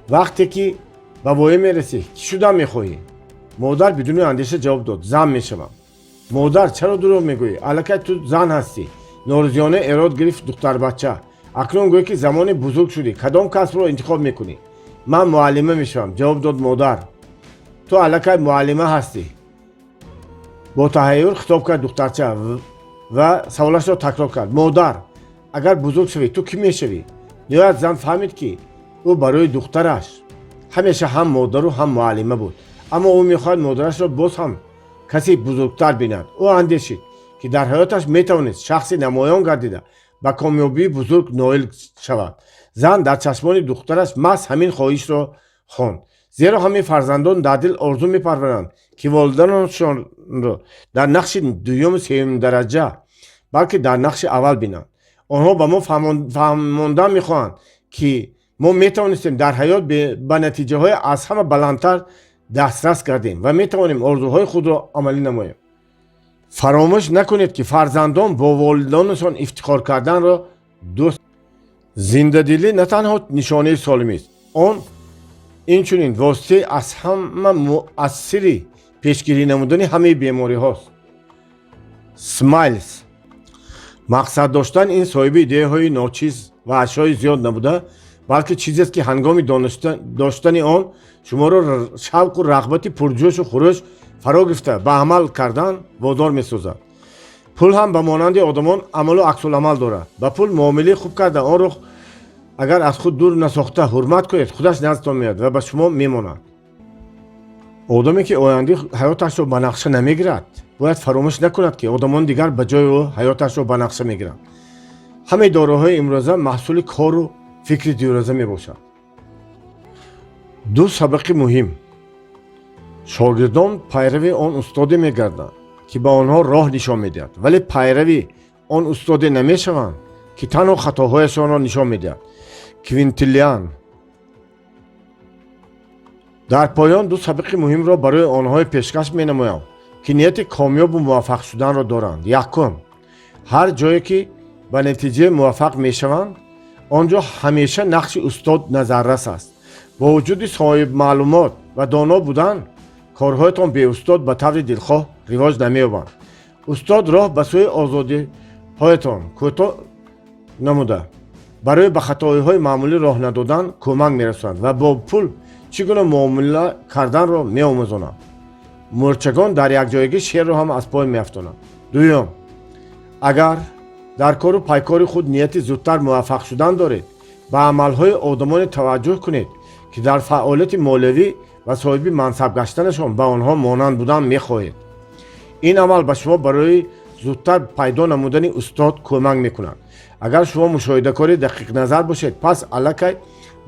«Вақте ки ба воя мерасӣ, кӣ шудан мехоҳӣ?» Модар бидуни андеша ҷавоб дод: «Зан мешавам». «Модар, чаро дурӯғ мегӯӣ? Аллакай ту зан ҳастӣ», норозиёна эрод гирифт духтарбача. «Акнун гӯй, ки замоне бузург шудӣ, кадом касбро интихоб мекунӣ?» «Ман муаллима мешавам», ҷавоб дод модар. «Ту аллакай муаллима ҳастӣ», бо таҳайюр хитоб кард духтарча ва саволашро такрор кард: «Модар, агар бузург шавӣ, ту кӣ мешавӣ?» Ниҳоят зан фаҳмид, ки ӯ барои духтараш ҳамеша ҳам модару ҳам муаллима буд, аммо ӯ мехоҳад модарашро боз ҳам касе бузургтар бинад. Ӯ андешид, ки дар ҳаёташ метавонист шахси намоён гардида, ба комёбии бузург ноил шавад. Зан дар чашмони духтараш маҳз ҳамин хоҳишро хонд, зеро ҳамин фарзандон дар дил орзу мепарваранд, ки волидонашонро дар нақши дуюму сеюмдараҷа, балки дар нақши аввал бинанд. Онҳо ба мо фаҳмондан мехоҳанд, ки мо метавонистем дар ҳаёт ба натиҷаҳои аз ҳама баландтар дастрас гардем ва метавонем орзуҳои худро амалӣ намоем. Фаромӯш накунед, ки фарзандон бо волидонашон ифтихор карданро дӯст. Зиндадилӣ на танҳо нишонаи солимист, он инчунин воситаи аз ҳама муассири пешгирӣ намудани ҳамаи бемориҳост. Смайлс. Мақсад доштан ин соҳиби идеяҳои ночиз ва ашёи зиёд набуда, балки чизест, ки ҳангоми доштани он шуморо шавқу рағбати пурҷӯшу хурӯш фаро гирифта, ба амал кардан водор месозад. Пул ҳам ба монанди одамон амалу аксуламал дорад. Ба пул муомилаи хуб карда, онро агар аз худ дур насохта ҳурмат кунед, худаш наздтон меояд ва ба шумо мемонад. Одаме, ки ояндаи ҳаёташро ба нақша намегирад, бояд фаромӯш накунад, ки одамони дигар ба ҷои ӯ ҳаёташро ба нақша мегиранд. Ҳамаи доруҳои имрӯза маҳсули кору фикри дирӯза мебошад. Ду сабақи муҳим. Шогирдон пайрави он устоде мегарданд, ки ба онҳо роҳ нишон медиҳад, вале пайрави он устоде намешаванд, ки танҳо хатоҳояшонро нишон медиҳад. Квинтилиан. Дар поён ду сабақи муҳимро барои онҳое пешкаш менамоям, ки нияти комёбу муваффақ шуданро доранд. Якум: ҳар ҷое ки ба натиҷа муваффақ мешаванд, он ҷо ҳамеша нақши устод назаррас аст. Бо вуҷуди соҳибмаълумот ва доно будан, корҳоятон беустод ба таври дилхоҳ ривоҷ намеёбанд. Устод роҳ ба сӯи озодиҳоятон кӯтоҳ намуда, барои ба хатоиҳои маъмулӣ роҳ надодан кӯмак мерасонад ва бо пул чӣ гуна муомила карданро меомӯзонад. Мӯрчагон дар якҷоягӣ шерро ҳам аз пой меафтонанд. Дуюм: агар дар кору пайкори худ нияти зудтар муваффақ шудан доред, ба амалҳои одамоне таваҷҷӯҳ кунед, ки дар фаъолияти молиявӣ ва соҳиби мансаб гаштанашон ба онҳо монанд будан мехоҳед. Ин амал ба шумо барои зудтар пайдо намудани устод кӯмак мекунад. Агар шумо мушоҳидакори дақиқназар бошед, пас аллакай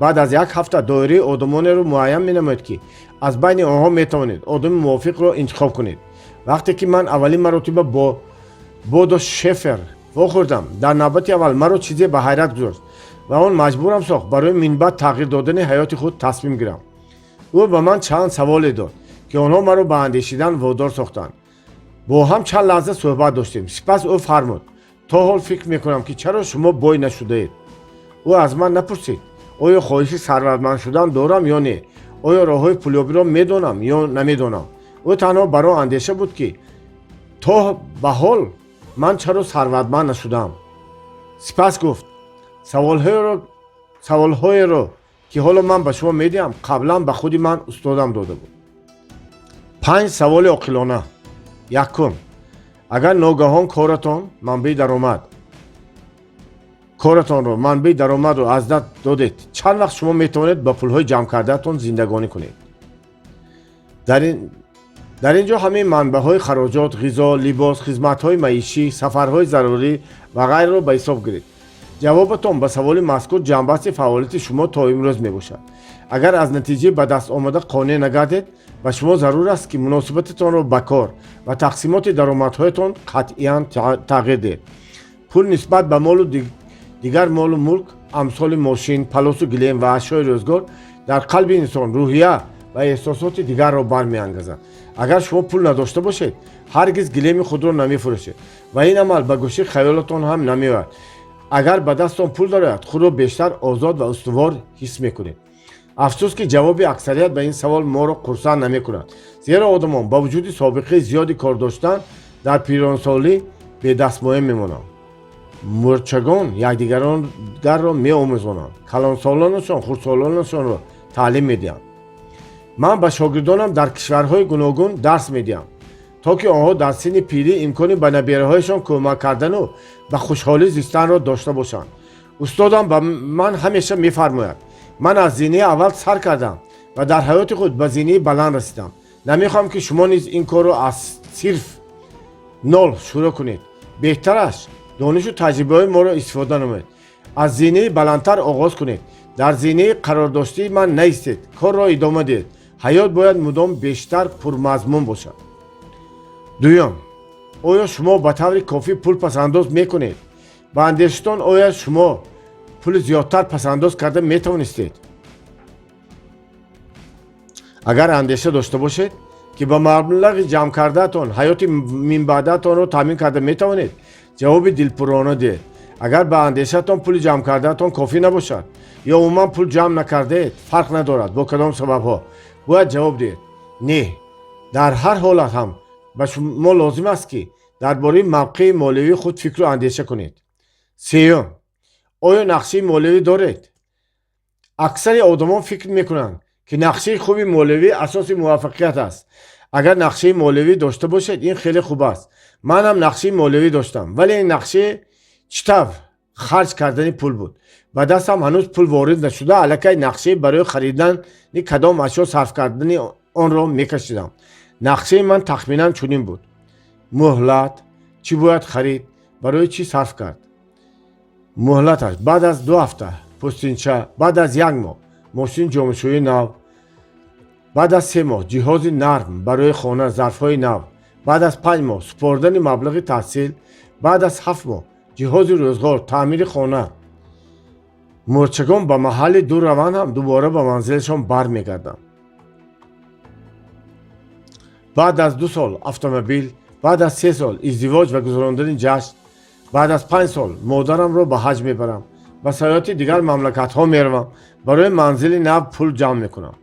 баъд аз як ҳафта доираи одамонеро муайян менамоед, ки аз байни онҳо метавонед одами мувофиқро интихоб кунед. Вақте ки ман аввалин маротиба бо Бодо Шефер вохӯрдам, дар навбати аввал маро чизе ба ҳайрат гузошт ва он маҷбурам сохт барои минбаъд тағйир додани ҳаёти худ тасмим гирам. Ӯ ба ман чанд саволе дод, ки онҳо маро ба андешидан водор сохтанд. Бо ҳам чанд лаҳза суҳбат доштем. Сипас ӯ фармуд: «То ҳол фикр мекунам, ки чаро шумо бой нашудаед». Ӯ аз ман напурсид, оё хоҳиши сарватманд шудан дорам ё не, оё роҳҳои пулёбиро медонам ё намедонам. Ӯ танҳо бар он андеша буд, ки то ба ҳол ман чаро сарватманд нашудам. Сипас гуфт: «Саволҳоеро, ки ҳоло ман ба шумо медиҳам, қаблан ба худи ман устодам дода буд». Панҷ саволи оқилона. Якум: агар ногаҳон коратонро манбаи даромадро аз даст додед, чанд вақт шумо метавонед ба пулҳои ҷамъкардаатон зиндагонӣ кунед? Дар ин ҷо ҳамаи манбаъҳои хароҷот: ғизо, либос, хизматҳои маишӣ, сафарҳои зарурӣ ва ғайраро ба ҳисоб гиред. Ҷавобатон ба саволи мазкур ҷамъбасти фаъолияти шумо то имрӯз мебошад. Агар аз натиҷаи ба даст омада қонеъ нагардед, ба шумо зарур аст, ки муносибататонро ба кор ва тақсимоти даромадҳоятон қатъиян тағйир диҳед. Пул нисбат ба молу дигар молу мулк, амсоли мошин, палосу гилем ва ашёи рӯзгор, дар қалби инсон рӯҳия ва эҳсосоти дигарро бармеангезад. Агар шумо пул надошта бошед, ҳаргиз гилеми худро намефурӯшед ва ин амал ба гӯши хаёлатон ҳам намеояд. Агар ба дастон пул дарояд, худро бештар озод ва устувор ҳис мекунед. Афсӯс, ки ҷавоби аксарият ба ин савол моро хурсанд намекунад, зеро одамон ба вуҷуди собиқаи зиёди кор доштан дар пиронсолӣ бедастмоя мемонанд. Мӯрчагон якдигарро меомӯзонанд, калонсолонашон хурдсолонашонро таълим медиҳанд. Ман ба шогирдонам дар кишварҳои гуногун дарс медиҳам, то ки онҳо дар синни пирӣ имкони ба набераҳояшон кӯмак кардану ба хушҳолӣ зистанро дошта бошанд. Устодам ба ман ҳамеша мефармояд: «Ман аз зинаи аввал сар кардам ва дар ҳаёти худ ба зинаи баланд расидам. Намехоҳам, ки шумо низ ин корро аз сирф нол шурӯъ кунед. Беҳтараш донишу таҷрибаҳои моро истифода намоед, аз зинаи баландтар оғоз кунед. Дар зинаи қарордоштии ман наистед, корро идома диҳед. Ҳаёт бояд мудом бештар пурмазмун бошад». Дуюм: оё шумо ба таври кофӣ пул пасандоз мекунед? Ба андешатон, оё шумо пули зиёдтар пасандоз карда метавонистед? Агар андеша дошта бошед, ки ба маблағи ҷамъкардаатон ҳаёти минбаъдаатонро таъмин карда метавонед, ҷавоби дилпурона диҳед. Агар ба андешаатон пули ҷамъкардаатон кофӣ набошад ё умуман пул ҷамъ накардаед, фарқ надорад бо кадом сабабҳо, бояд ҷавоб диҳед: не. Дар ҳар ҳолат ҳам ба шумо лозим аст, ки дар бораи мавқеи молиявии худ фикру андеша кунед. Сеюм: оё нақшаи молиявӣ доред? Аксари одамон фикр мекунанд, ки нақшаи хуби молиявӣ асоси муваффақият аст. Агар нақшаи молиявӣ дошта бошед, ин хеле хуб аст. Ман ҳам нақшаи молиявӣ доштам, вале ин нақшаи чӣ тавр харҷ кардани пул буд. Ба дастам ҳанӯз пул ворид нашуда, аллакай нақшаи барои харидани кадом ашё сарф кардани Онро мекашидам. Нақшаи ман тахминан чунин буд: муҳлат, чӣ бояд харид, барои чӣ сарф кард, муҳлаташ баъд аз 2 ҳафта пӯстинча, баъд аз як моҳ мошини ҷомашӯии нав, баъд аз 3 моҳ ҷиҳози нарм барои хона, зарфҳои нав, баъд аз 5 моҳ супоридани маблағи таҳсил, баъд аз 7 моҳ ҷиҳози рӯзғор, таъмири хона. Мӯрчагон ба маҳалли дур раванд ҳам, дубора ба манзилашон бармегарданд. Баъд аз 2 сол автомобил, баъд аз 3 сол издивоҷ ва гузарондани ҷашн, баъд аз 5 сол модарамро ба ҳаҷ мебарам, ба саёҳати дигар мамлакатҳо меравам, барои манзили нав пул ҷамъ мекунам.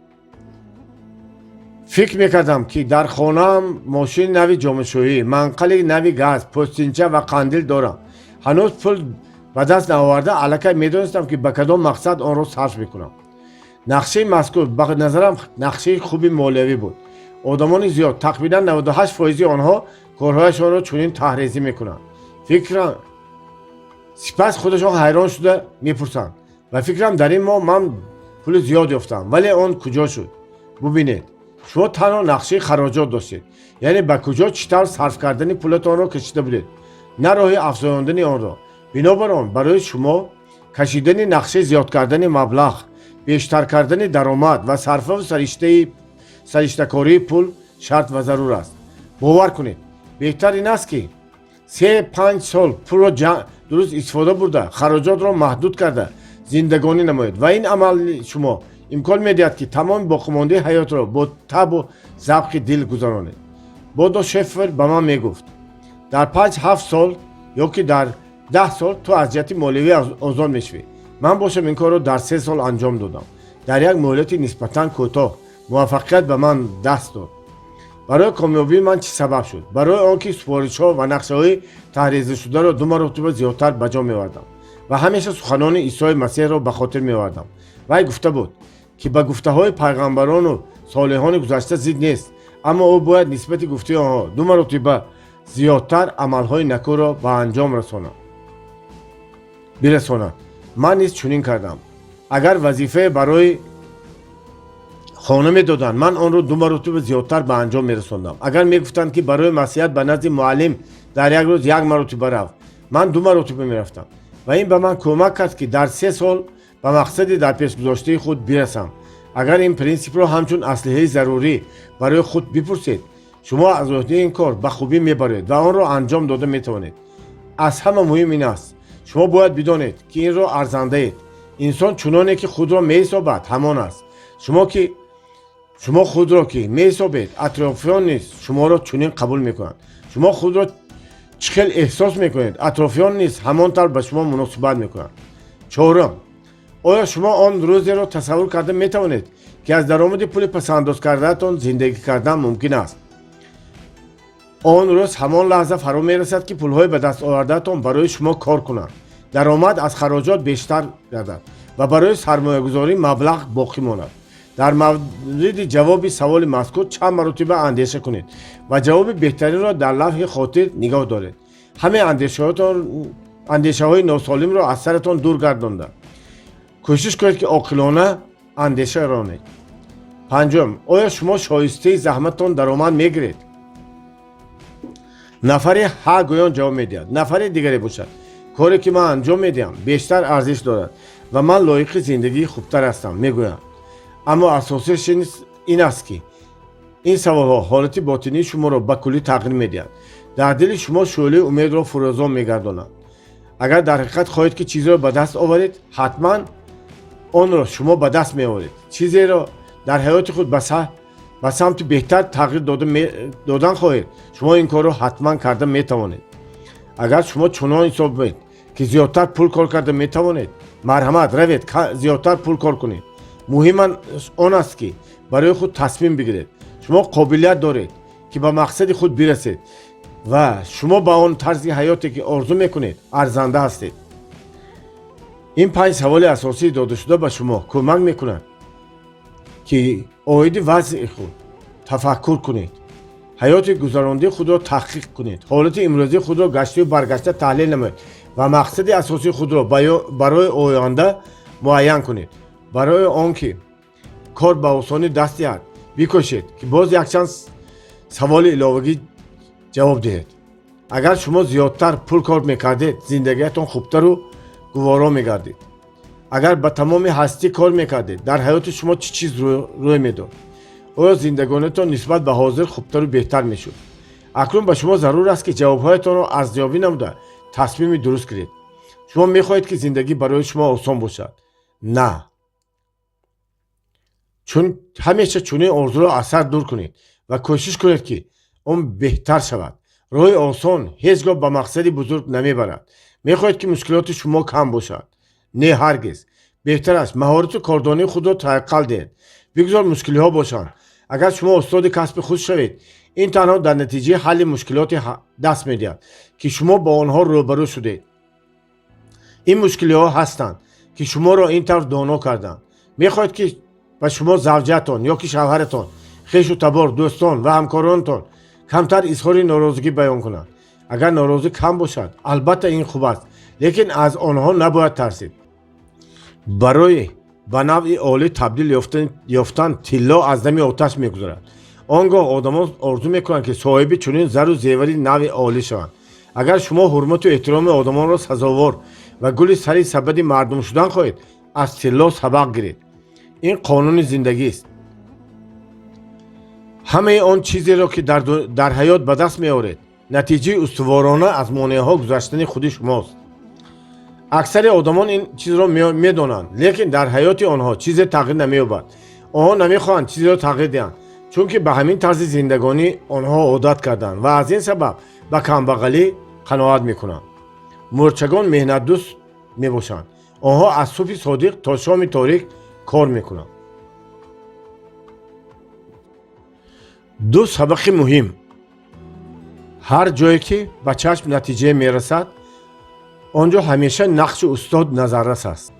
Фикр мекардам, ки дар хонаам мошини нави ҷомашӯӣ, манқали нави газ, пӯстинча ва қандил дорам. Ҳанӯз пул ба даст наоварда, аллакай медонистам, ки ба кадом мақсад онро сарф мекунам. Нақшаи мазкур ба назарам нақшаи хуби молиявӣ буд. Одамони зиёд, тақрибан 98 фоизи онҳо, корҳояшонро чунин таҳрезӣ мекунанд. Фикрам, сипас худашон ҳайрон шуда мепурсанд: «Ба фикрам, дар ин моҳ ман пули зиёд ёфтам, вале он куҷо шуд?» Бубинед, шумо танҳо нақшаи хароҷот доштед, яъне ба куҷо, чӣ тавр сарф кардани пулатонро кашида будед, на роҳи афзояндани онро. Бинобар он барои шумо кашидани нақшаи зиёд кардани маблағ, бештар кардани даромад ва сарфаву сариштакории пул шарт ва зарур аст. Бовар кунед, беҳтар ин аст, ки 3-5 сол пулро дуруст истифода бурда, хароҷотро маҳдуд карда зиндагонӣ намоед ва ин амали шумо имкон медиҳад, ки тамоми боқимондаи ҳаётро бо табу завқи дил гузаронед. Бодо Шефер ба ман мегуфт: «Дар 5-7 сол ё ки дар 10 сол ту аз ҷиҳати молиявӣ озод мешавӣ». Ман бошам ин корро дар 3 сол анҷом додам. Дар як муҳлати нисбатан кӯтоҳ муваффақият ба ман даст дод. Барои комёбии ман чӣ сабаб шуд? Барои он ки супоришҳо ва нақшаҳои таҳрезашударо ду маротиба зиёдтар ба ҷо меовардам ва ҳамеша суханони Исои Масеҳро ба хотир меовардам. Вай гуфта буд, ки ба гуфтаҳои пайғамбарону солиҳони гузашта зид нест, аммо ӯ бояд нисбати гуфтаи онҳо ду маротиба зиёдтар амалҳои накӯро ба анҷом расонад, бирасонад. Ман низ чунин кардам. Агар вазифае барои хона медоданд, ман онро ду маротиба зиёдтар ба анҷом мерасондам. Агар мегуфтанд, ки барои маслиҳат ба назди муаллим дар як рӯз як маротиба рав, ман ду маротиба мерафтам. Ва ин ба ман кӯмак кард, ки дар 3 сол ба мақсади дар пешгузоштаи худ бирасам. Агар ин принсипро ҳамчун аслиҳаи зарурӣ барои худ бипурсед, шумо аз ӯҳдаи ин кор ба хубӣ мебароед ва онро анҷом дода метавонед. Аз ҳама муҳим ин аст: шумо бояд бидонед, ки инро арзандаед. Инсон чуноне ки худро меҳисобад, ҳамон аст. Шумо ки шумо худро ки меҳисобед, атрофиён низ шуморо чунин қабул мекунанд. Шумо худро чӣ хел эҳсос мекунед, атрофиён низ ҳамон тавр ба шумо муносибат мекунанд. Чорум, оё шумо он рӯзеро тасаввур карда метавонед, ки аз даромади пули пасандоз кардаатон зиндагӣ кардан мумкин аст? Он рӯз ҳамон лаҳза фаро мерасад, ки пулҳои ба даст овардаатон барои шумо кор кунанд, даромад аз хароҷот бештар гардад ва барои сармоягузорӣ маблағ боқӣ монад. Дар мавриди ҷавоби саволи мазкур чанд маротиба андеша кунед ва ҷавоби беҳтаринро дар лавҳи хотир нигоҳ доред. Ҳамаи андешаҳои носолимро аз саратон дур гардонда, кӯшиш кунед, ки оқилона андеша ронед. Панҷум, оё шумо шоистаи заҳматтон даромад мегиред? Нафаре ҳа гӯён ҷавоб медиҳад, нафари дигаре бошад: «Коре, ки ман анҷом медиҳам, бештар арзиш дорад ва ман лоиқи зиндагии хубтар ҳастам», мегӯянд. Аммо асосияш ин аст, ки ин саволҳо ҳолати ботинии шуморо ба куллӣ тағйир медиҳад, дар дили шумо шӯълаи умедро фурӯзон мегардонад. Агар дар ҳақиқат хоҳед, ки чизеро ба даст оваред, ҳатман онро шумо ба даст меоред. Чизеро дар ҳаёти худ ба самти беҳтар тағйир додан хоҳед, шумо ин корро ҳатман карда метавонед. Агар шумо чунон ҳисобед, ки зиёдтар пул кор карда метавонед, марҳамат, равед, зиёдтар пул кор кунед. Муҳим он аст, ки барои худ тасмим бигиред. Шумо қобилият доред, ки ба мақсади худ бирасед ва шумо ба он тарзи ҳаёте, ки орзу мекунед, арзанда ҳастед. Ин панҷ саволи асосии додашуда ба шумо кӯмак мекунад, ки оиди вазъи худ тафаккур кунед, ҳаёти гузарондии худро таҳқиқ кунед, ҳолати имрӯзии худро гаштаю баргашта таҳлил намоед ва мақсади асосии худро барои оянда муайян кунед. Барои он ки кор ба осонӣ даст диҳад. Бикӯшед, ки боз якчанд саволи иловагӣ ҷавоб диҳед. Агар шумо зиёдтар пул кор мекардед, зиндагиятон хубтару гуворо мегардид. Агар ба тамоми ҳастӣ кор мекардед, дар ҳаёти шумо чӣ чиз рӯй медод? Оё зиндагониятон нисбат ба ҳозир хубтару беҳтар мешуд? Акнун ба шумо зарур аст, ки ҷавобҳоятонро арзёбӣ намуда, тасмими дуруст гиред. Шумо мехоҳед, ки зиндагӣ барои шумо осон бошад? На, чун ҳамеша чунин орзуро аз сар дур кунед ва кӯшиш кунед, ки он беҳтар шавад. Роҳи осон ҳеҷ гоҳ ба мақсади бузург намебарад. Мехоҳед, ки мушкилоти шумо кам бошад? Не, ҳаргиз. Беҳтар аст маҳорату кордонии худро сайқал диҳед. Бигзор мушкилиҳо бошанд. Агар шумо устоди касби худ шавед, ин танҳо дар натиҷаи ҳалли мушкилоте даст медиҳад, ки шумо бо онҳо рӯбарӯ шудед. Ин мушкилиҳо ҳастанд, ки шуморо ин тавр доно карданд. Мехоҳед, ки ба шумо завҷаатон ё ки шавҳаратон, хешу табор, дӯстон ва ҳамкоронтон камтар изҳори норозигӣ баён кунанд? Агар норозӣ кам бошад, албатта, ин хуб аст, лекин аз онҳо набояд тарсид. Барои ба навъи олӣ табдил ёфтан тилло аз дами оташ мегузарад. Он гоҳ одамон орзу мекунанд, ки соҳиби чунин зару зевари навъи олӣ шаванд. Агар шумо ҳурмату эҳтироми одамонро сазовор ва гули сари сабади мардум шудан хоҳед, аз тилло сабақ гиред. Ин қонуни зиндагист. Ҳамаи он чизеро, ки дар ҳаёт ба даст меоред, натиҷаи устуворона аз монеаҳо гузаштани худи шумост. Аксари одамон ин чизро медонанд, лекин дар ҳаёти онҳо чизе тағйир намеёбад. Онҳо намехоҳанд чизеро тағйир диҳанд, чунки ба ҳамин тарзи зиндагонӣ онҳо одат карданд ва аз ин сабаб ба камбағалӣ қаноат мекунанд. Мӯрчагон меҳнатдӯст мебошанд. Онҳо аз субҳи содиқ то шоми торик кор мекунанд. Ду сабақи муҳим. Ҳар ҷое ки ба чашм натиҷае мерасад, он ҷо ҳамеша нақши устод назаррас аст.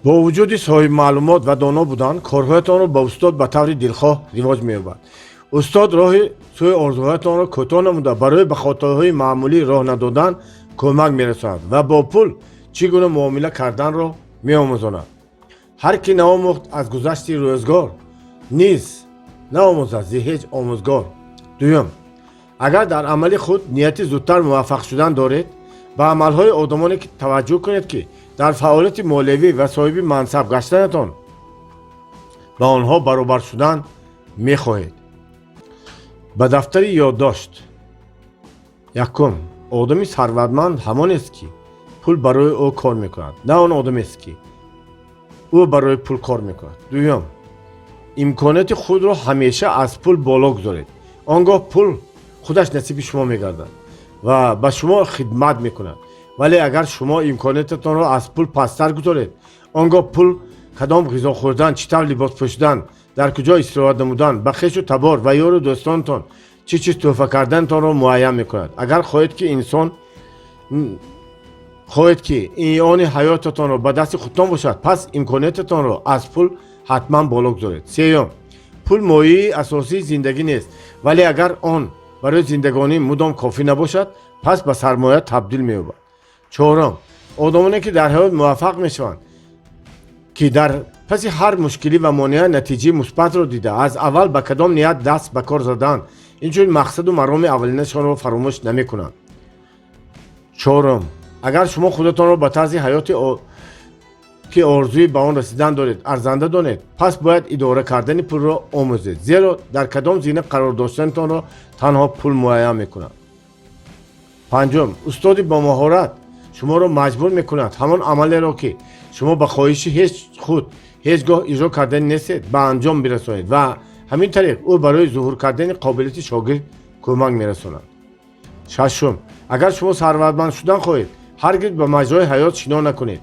Бо вуҷуди соҳибмаълумот ва доно будан, корҳоятонро ба устод ба таври дилхоҳ ривоҷ меёбад. Устод роҳи сӯи орзуҳоятонро кӯтоҳ намуда, барои ба хатоҳои маъмулӣ роҳ надодан кӯмак мерасонад ва бо пул чӣ гуна муомила карданро меомӯзонад. Ҳар ки наомӯхт аз гузашти рӯзгор, низ наомӯзад зи ҳеҷ омӯзгор. Дуюм, агар дар амали худ нияти зудтар муваффақ шудан доред, ба амалҳои одамоне ки таваҷҷӯҳ кунед, ки дар фаъолияти молиявӣ ва соҳиби мансаб гаштанатон ба онҳо баробар шудан мехоҳед. Ба дафтари ёддошт. Якум, одами сарватманд ҳамонест, ки пул барои ӯ кор мекунад, на он одамест, ки ӯ барои пул кор мекунад. Дуюм, имконияти худро ҳамеша аз пул боло гузоред. Он гоҳ пул худаш насиби шумо мегардад ва ба шумо хидмат мекунад. Вале агар шумо имкониятатонро аз пул пасттар гузоред, он гоҳ пул кадом ғизо хӯрдан, чӣ тавр либос пӯшидан, дар куҷо истироҳат намудан, ба хешу табор ва ёру дӯстонатон чӣ чиз тӯҳфа карданатонро муайян мекунад. Агар хоҳед, ки инсон хоҳед, ки иёни ҳаётатонро ба дасти худтон бошад, пас имкониятатонро аз пул ҳатман боло гузоред. Сеюм, пул моҳияти асосии зиндагӣ нест, вале агар он барои зиндагонӣ мудом кофӣ набошад, пас ба сармоя табдил меёбад. Чорум, одамоне, ки дар ҳаёт муваффақ мешаванд, ки дар паси ҳар мушкилӣ ва монеа натиҷаи мусбатро дида, аз аввал ба кадом ният даст ба кор задаанд, инчунин мақсаду мароми аввалинашонро фаромӯш намекунанд. Чорум, агар шумо худатонро ба тарзи ҳаёте, ки орзуи ба он расидан доред, арзанда донед, пас бояд идора кардани пулро омӯзед, зеро дар кадом зина қарор доштанатонро танҳо пул муайян мекунад. Панҷум, устоди бомаҳорат шуморо маҷбур мекунад ҳамон амалеро, ки шумо ба хоҳиши ҳеҷ худ ҳеҷ гоҳ иҷро кардани нестед, ба анҷом бирасонед ва ҳамин тариқ ӯ барои зуҳур кардани қобилияти шогирд кӯмак мерасонад. Шашум, агар шумо сарватманд шудан хоҳед, ҳаргиз ба маҷрои ҳаёт шино накунед.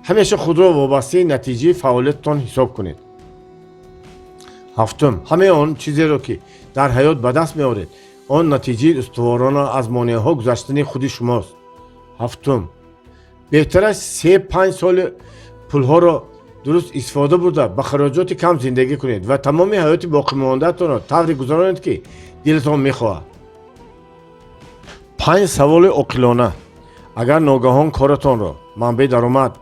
Ҳамеша худро вобастаи натиҷаи фаъолиятатон ҳисоб кунед. Ҳафтум, ҳамаи он чизеро, ки дар ҳаёт ба даст меоред, он натиҷаи устуворона аз монеаҳо гузаштани худи шумост. Ҳафтум, беҳтар аст 3-5 соли пулҳоро дуруст истифода бурда, ба хароҷоти кам зиндагӣ кунед ва тамоми ҳаёти боқимондаатонро тавре гузаронед, ки дилатон мехоҳад. Панҷ саволи оқилона. Агар ногаҳон коратонро, манбаи даромад,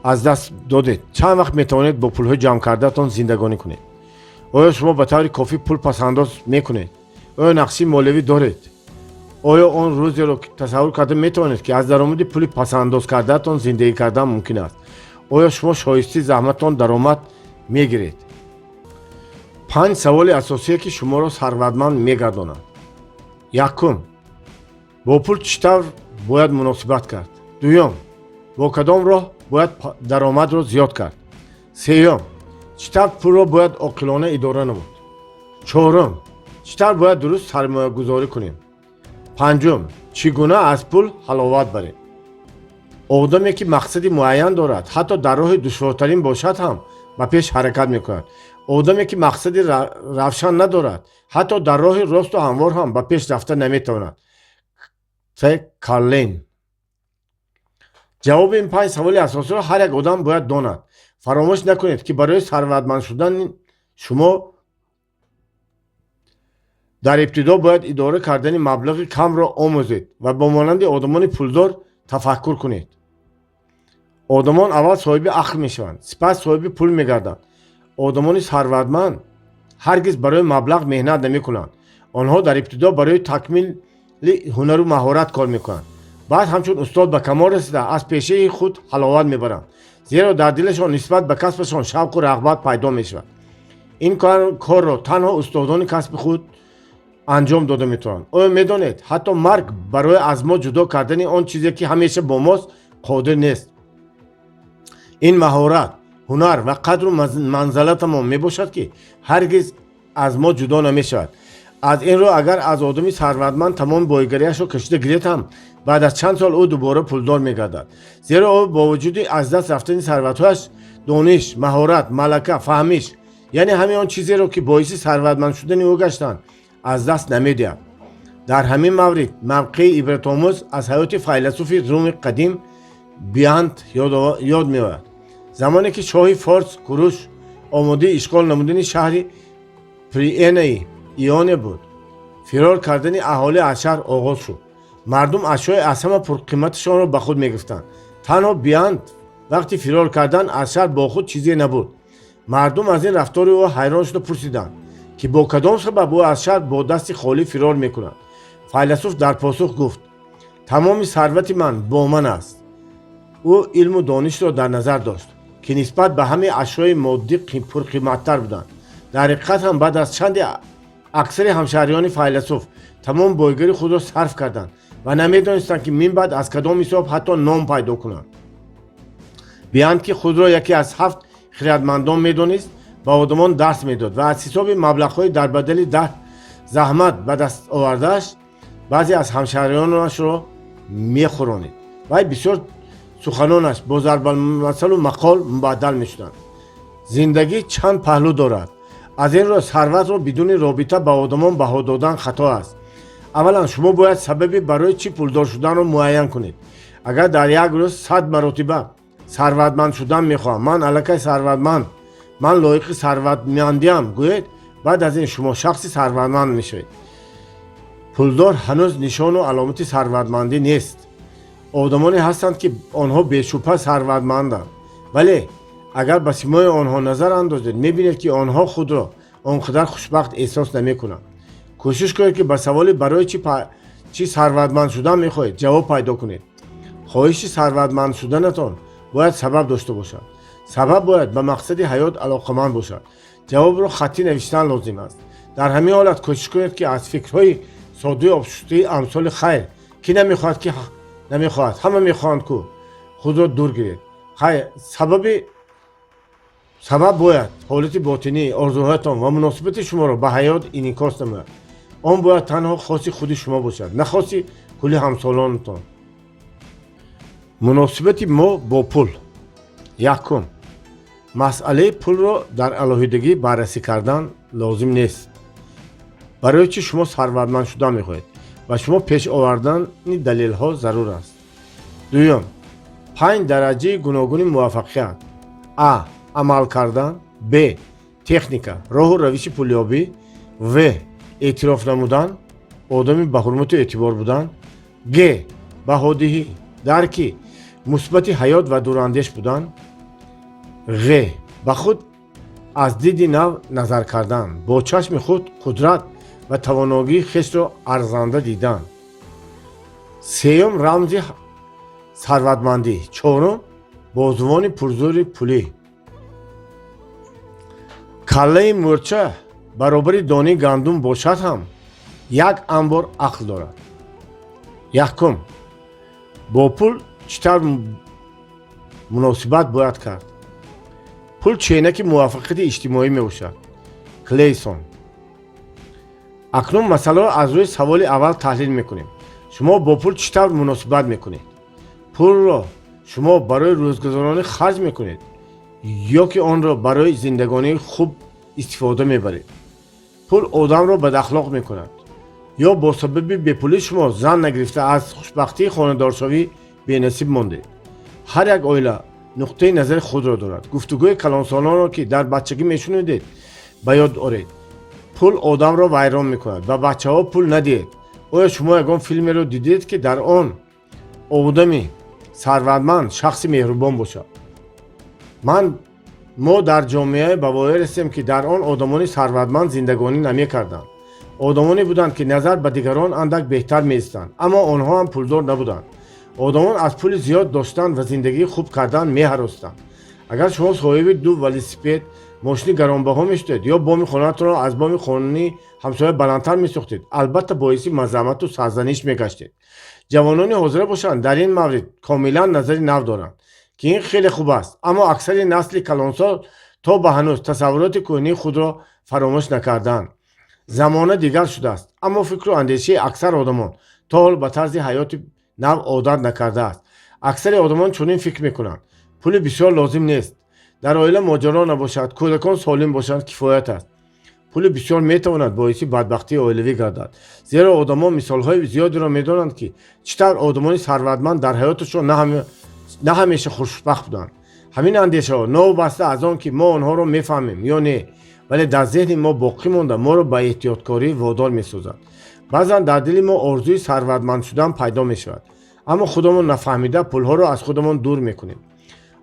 аз даст додед, чанд вақт метавонед бо пулҳои ҷамъкардаатон зиндагонӣ кунед? Оё шумо ба таври кофӣ пул пасандоз мекунед? Оё нақшаи молиявӣ доред? Оё он рӯзеро тасаввур карда метавонед, ки аз даромади пули пасандоз кардаатон зиндагӣ кардан мумкин аст? Оё шумо шоистаи заҳматон даромад мегиред? Панҷ саволи асосие, ки шуморо сарватманд мегардонад. Якум: бо пул чӣ тавр бояд муносибат кард? Дуюм: бо кадом роҳ бояд даромадро зиёд кард? Сеюм: чӣ тавр пулро бояд оқилона идора намуд? Чорум: чӣ тавр бояд дуруст сармоягузорӣ кунем? Панҷум: чӣ гуна аз пул ҳаловат барем? Одаме, ки мақсади муайян дорад, ҳатто дар роҳи душвортарин бошад ҳам, ба пеш ҳаракат мекунад. Одаме, ки мақсади равшан надорад, ҳатто дар роҳи росту ҳамвор ҳам ба пеш рафта наметавонад. Т Карлен. Ҷавоби ин панҷ саволи асосиро ҳар як одам бояд донад. Фаромӯш накунед, ки барои сарватманд шудан шумо дар ибтидо бояд идора кардани маблағи камро омӯзед ва бо монанди одамони пулдор тафаккур кунед. Одамон аввал соҳиби ақл мешаванд, сипас соҳиби пул мегарданд. Одамони сарватманд ҳаргиз барои маблағ меҳнат намекунанд. Онҳо дар ибтидо барои такмили ҳунару маҳорат кор мекунанд, баъд ҳамчун устод ба камол расида, аз пешаи худ ҳаловат мебаранд, зеро дар дилашон нисбат ба касбашон шавқу рағбат пайдо мешавад. Ин корро танҳо устодони касби худ анҷом дода метавонанд. Оё медонед, ҳатто марг барои аз мо ҷудо кардани он чизе, ки ҳамеша бо мост, қодир нест? Ин маҳорат, ҳунар ва қадру манзалатамон мебошад, ки ҳаргиз аз мо ҷудо намешавад. Аз ин рӯ, агар аз одами сарватманд тамоми бойгариашро кашида гиред ҳам, баъд аз чанд сол ӯ дубора пулдор мегардад, зеро ӯ бо вуҷуди аз даст рафтани сарватҳояш дониш, маҳорат, малака, фаҳмиш, яъне ҳамин он чизеро, ки боиси сарватманд шудани ӯ гаштанд, аз даст намедиҳад. Дар ҳамин маврид мавқеи ибратомӯз аз ҳаёти файласуфи Руми қадим Биант ёд меояд. Замоне ки шоҳи форс Куруш омодаи ишғол намудани шаҳри Приенаи Ионе буд, фирор кардани аҳолӣ аз шаҳр оғоз шуд. Мардум ашёи аз ҳама пурқиматашонро ба худ мегирифтанд. Танҳо Биант вақти фирор кардан аз шаҳр бо худ чизе набурд. Мардум аз ин рафтори ӯ ҳайрон шуда пурсиданд, ки бо кадом сабаб ӯ аз шаҳр бо дасти холӣ фирор мекунад. Файласуф дар посух гуфт: «Тамоми сарвати ман бо ман аст». Ӯ илму донишро дар назар дошт, ки нисбат ба ҳамаи ашёи моддӣ пурқиматтар буданд. Дар ҳақиқат ҳам, баъд аз чанде аксари ҳамшаҳриёни файласуф тамоми бойгарии худро сарф карданд ва намедонистанд, ки мин баъд аз кадом ҳисоб ҳатто нон пайдо кунанд. Биант, ки худро яке аз ҳафт хиратмандон медонист, ба одамон дарс медод ва аз ҳисоби маблағҳои дар бадали заҳмат ба даст овардааш баъзе аз ҳамшаҳриёнашро мехӯронид. Вай бисёр суханонаш бо зарбулмасалу мақол мубаддал мешуданд. Зиндагӣ чанд паҳлӯ дорад. Аз ин рӯ сарватро бидуни робита ба одамон баҳо додан хато аст. Аввалан, шумо бояд сабаби барои чӣ пулдор шуданро муайян кунед. Агар дар як рӯз 100 маротиба «Сарватманд шудан мехоҳам», «Ман аллакай сарватманд», «Ман лоиқи сарватмандиам» гӯед, баъд аз ин шумо шахси сарватманд мешавед. Пулдор ҳанӯз нишону аломати сарватмандӣ нест. Одамоне ҳастанд, ки онҳо бешубҳа сарватманданд, вале агар ба симои онҳо назар андозед, мебинед, ки онҳо худро он қадар хушбахт эҳсос намекунанд. Кӯшиш кунед, ки ба саволи «Барои чӣ сарватманд шудан мехоҳед?» ҷавоб пайдо кунед. Хоҳиши сарватманд шуданатон бояд сабаб дошта бошад. Сабаб бояд ба мақсади ҳаёт алоқаманд бошад. Ҷавобро хаттӣ навиштан лозим аст. Дар ҳамин ҳолат кӯшиш кунед, ки аз фикрҳои соддаи обшуштаи амсоли «Хайр, кӣ намехоҳад, ки намехоҳад, ҳама мехоҳанд ку» худро дур гиред. Хайр, сабаб бояд ҳолати ботинӣ, орзуҳоятон ва муносибати шуморо ба ҳаёт инъикос намояд. Он бояд танҳо хоси худи шумо бошад, на хоси кулли ҳамсолонатон. Муносибати мо бо пул. Якум: масъалаи пулро дар алоҳидагӣ баррасӣ кардан лозим нест. Барои чӣ шумо сарватманд шудан мехоҳед, ба шумо пеш овардани далелҳо зарур аст. Дуюм: панҷ дараҷаи гуногуни муваффақият. А, амал кардан; б, техника, роҳу равиши пулёбӣ; в, эътироф намудан, одами ба ҳурмату эътибор будан; г, баҳодиҳӣ, дарки мусбати ҳаёт ва дурандеш будан; ғ, ба худ. Аз диди нав назар кардан, бо чашми худ қудрат ва тавоногии хешро арзанда дидан. Сеюм рамзи сарватмандӣ. Чорум бозувони пурзӯри пулӣ. Каллаи мӯрча баробари дони гандум бошад ҳам, як анбор ақл дорад. Якум, бо пул чӣ тавр муносибат бояд кард? Пул ченаки муваффақияти иҷтимоӣ мебошад. Клейсон. Акнун масъаларо аз рӯи саволи аввал таҳлил мекунем. Шумо бо пул чӣ тавр муносибат мекунед? Пулро шумо барои рӯзгузаронӣ харҷ мекунед ё ки онро барои зиндагонии хуб истифода мебаред? Пул одамро бадахлоқ мекунад. Ё бо сабаби бепулӣ шумо зан нагирифта, аз хушбахтии хонадоршавӣ бенасиб мондед? Ҳар як оила нуқтаи назари худро дорад. Гуфтугӯи калонсолонро, ки дар бачагӣ мешунидед, ба ёд оред. Пул одамро вайрон мекунад. Ба бачаҳо пул надиҳед. Оё шумо ягон филмеро дидед, ки дар он одами сарватманд шахси меҳрубон бошад? Ман мо дар ҷомеае ба воя расем, ки дар он одамони сарватманд зиндагонӣ намекарданд. Одамоне буданд, ки назар ба дигарон андак беҳтар меистанд, аммо онҳо ҳам пулдор набуданд. Одамон аз пули зиёд доштан ва зиндагии хуб кардан меҳаростанд. Агар шумо соҳиби ду велосипед, мошини гаронбаҳо мешудед ё боми хонаатонро аз боми хонаи ҳамсоя баландтар месохтед, албатта, боиси мазаммату сарзаниш мегаштед. Ҷавонони ҳозира бошанд, дар ин маврид комилан назари нав доранд, ки ин хеле хуб аст, аммо аксари насли калонсол то ба ҳанӯз тасаввуроти кӯҳнии худро фаромӯш накардаанд. Замона дигар шудааст, аммо фикру андешаи аксар одамон то ҳол ба тарзи ҳаёти нав одат накардааст. Аксари одамон чунин фикр мекунанд: пули бисёр лозим нест, дар оила моҷаро набошад, кӯдакон солим бошанд, кифоят аст. Пули бисёр метавонад боиси бадбахтии оилавӣ гардад, зеро одамон мисолҳои зиёдеро медонанд, ки чӣ тавр одамони сарватманд дар ҳаёташон на ҳамеша хушбахт буданд. Ҳамин андешаҳо, новобаста аз он ки мо онҳоро мефаҳмем ё не, вале дар зеҳни мо боқӣ монда, моро ба эҳтиёткорӣ водор месозад. Баъзан дар дили мо орзуи сарватманд шудан пайдо мешавад, аммо худамон нафаҳмида пулҳоро аз худамон дур мекунем.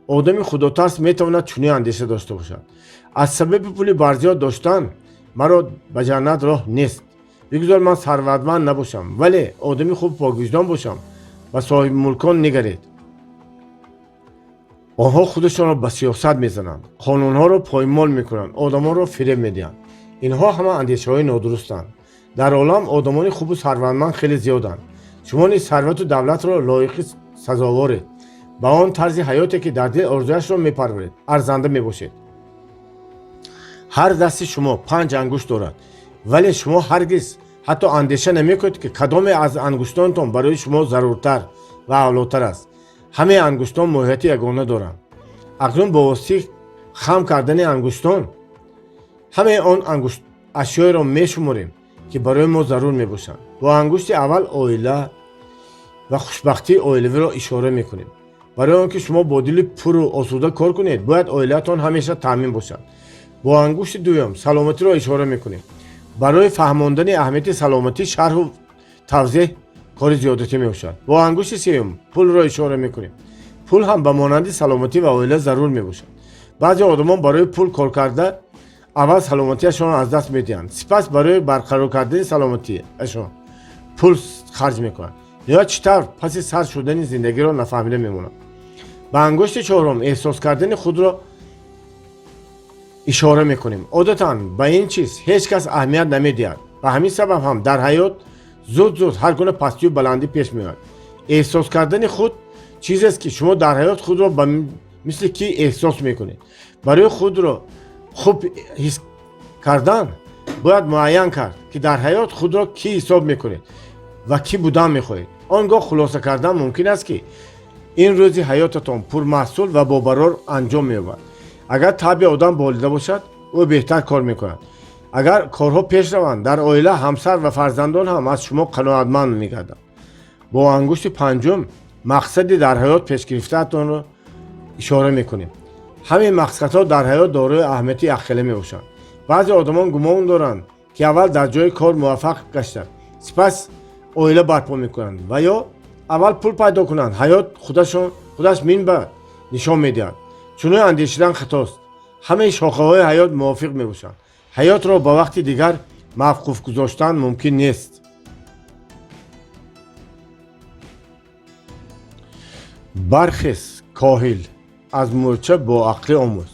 Одами худотарс метавонад чунин андеша дошта бошад: аз сабаби пули барзиёд доштан маро ба ҷаннат роҳ нест. Бигузор ман сарватманд набошам, вале одами хуб, поквиҷдон бошам. Ба соҳибмулкон нигаред. Онҳо худашонро ба сиёсат мезананд, қонунҳоро поймол мекунанд, одамонро фиреб медиҳанд. Инҳо ҳама андешаҳои нодурустанд. Дар олам одамони хубу сарватманд хеле зиёданд. Шумо низ сарвату давлатро лоиқи сазоворед. Ба он тарзи ҳаёте, ки дар дил орзуяшро мепарваред, арзанда мебошед. Ҳар дасти шумо панҷ ангушт дорад, вале шумо ҳаргиз ҳатто андеша намекунед, ки кадоме аз ангуштонтон барои шумо заруртар ва авлотар аст. Ҳамаи ангуштон моҳияти ягона доранд. Акнун бо воситаи хам кардани ангуштон ҳамаи он ашёеро мешуморем, ки барои мо зарур мебошанд. Бо ангушти аввал оила ва хушбахтии оилавиро ишора мекунем. Барои он ки шумо бо дили пуру осуда кор кунед, бояд оилаатон ҳамеша таъмин бошад. Бо ангушти дуюм саломатиро ишора мекунем. Барои фаҳмондани аҳамияти саломатӣ шарҳу тавзеҳ кори зиёдатӣ мебошад. Бо ангушти сеюм пулро ишора мекунем. Пул ҳам ба монанди саломатӣ ва оила зарур мебошад. Баъзе одамон барои пул кор карда, аввал саломатиашонро аз даст медиҳанд, сипас барои барқарор кардани саломатиашон пул харҷ мекунанд. Ниҳоят, чӣ тавр паси сар шудани зиндагиро нафаҳмида мемонанд. Ба ангушти чорум эҳсос кардани худро ишора мекунем. Одатан ба ин чиз ҳеҷ кас аҳамият намедиҳад. Ба ҳамин сабаб ҳам дар ҳаёт зуд зуд ҳар гуна пастию баландӣ пеш меояд. Эҳсос кардани худ чизест, ки шумо дар ҳаёт худро ба мисли кӣ эҳсос мекунед. Барои худро хуб ҳис кардан бояд муайян кард, ки дар ҳаёт худро кӣ ҳисоб мекунед ва кӣ будан мехоҳед. Он гоҳ хулоса кардан мумкин аст, ки ин рӯзи ҳаётатон пурмаҳсул ва бобарор анҷом меёбад. Агар табъи одам болида бошад, ӯ беҳтар кор мекунад. Агар корҳо пеш раванд, дар оила ҳамсар ва фарзандон ҳам аз шумо қаноатманд мегарданд. Бо ангушти панҷум мақсади дар ҳаёт пешгирифтаатонро ишора мекунем. Ҳамин мақсадҳо дар ҳаёт дорои аҳамияти якхела мебошанд. Баъзе одамон гумон доранд, ки аввал дар ҷои кор муваффақ гашта, сипас оила барпо мекунанд ва ё аввал пул пайдо кунанд, ҳаёт худаш минбаъд нишон медиҳад. Чунин андешидан хатост. Ҳамаи шохаҳои ҳаёт мувофиқ мебошанд. Ҳаётро ба вақти дигар мавқуф гузоштан мумкин нест. Бархез, коҳил, аз мӯрча боақлӣ омӯз.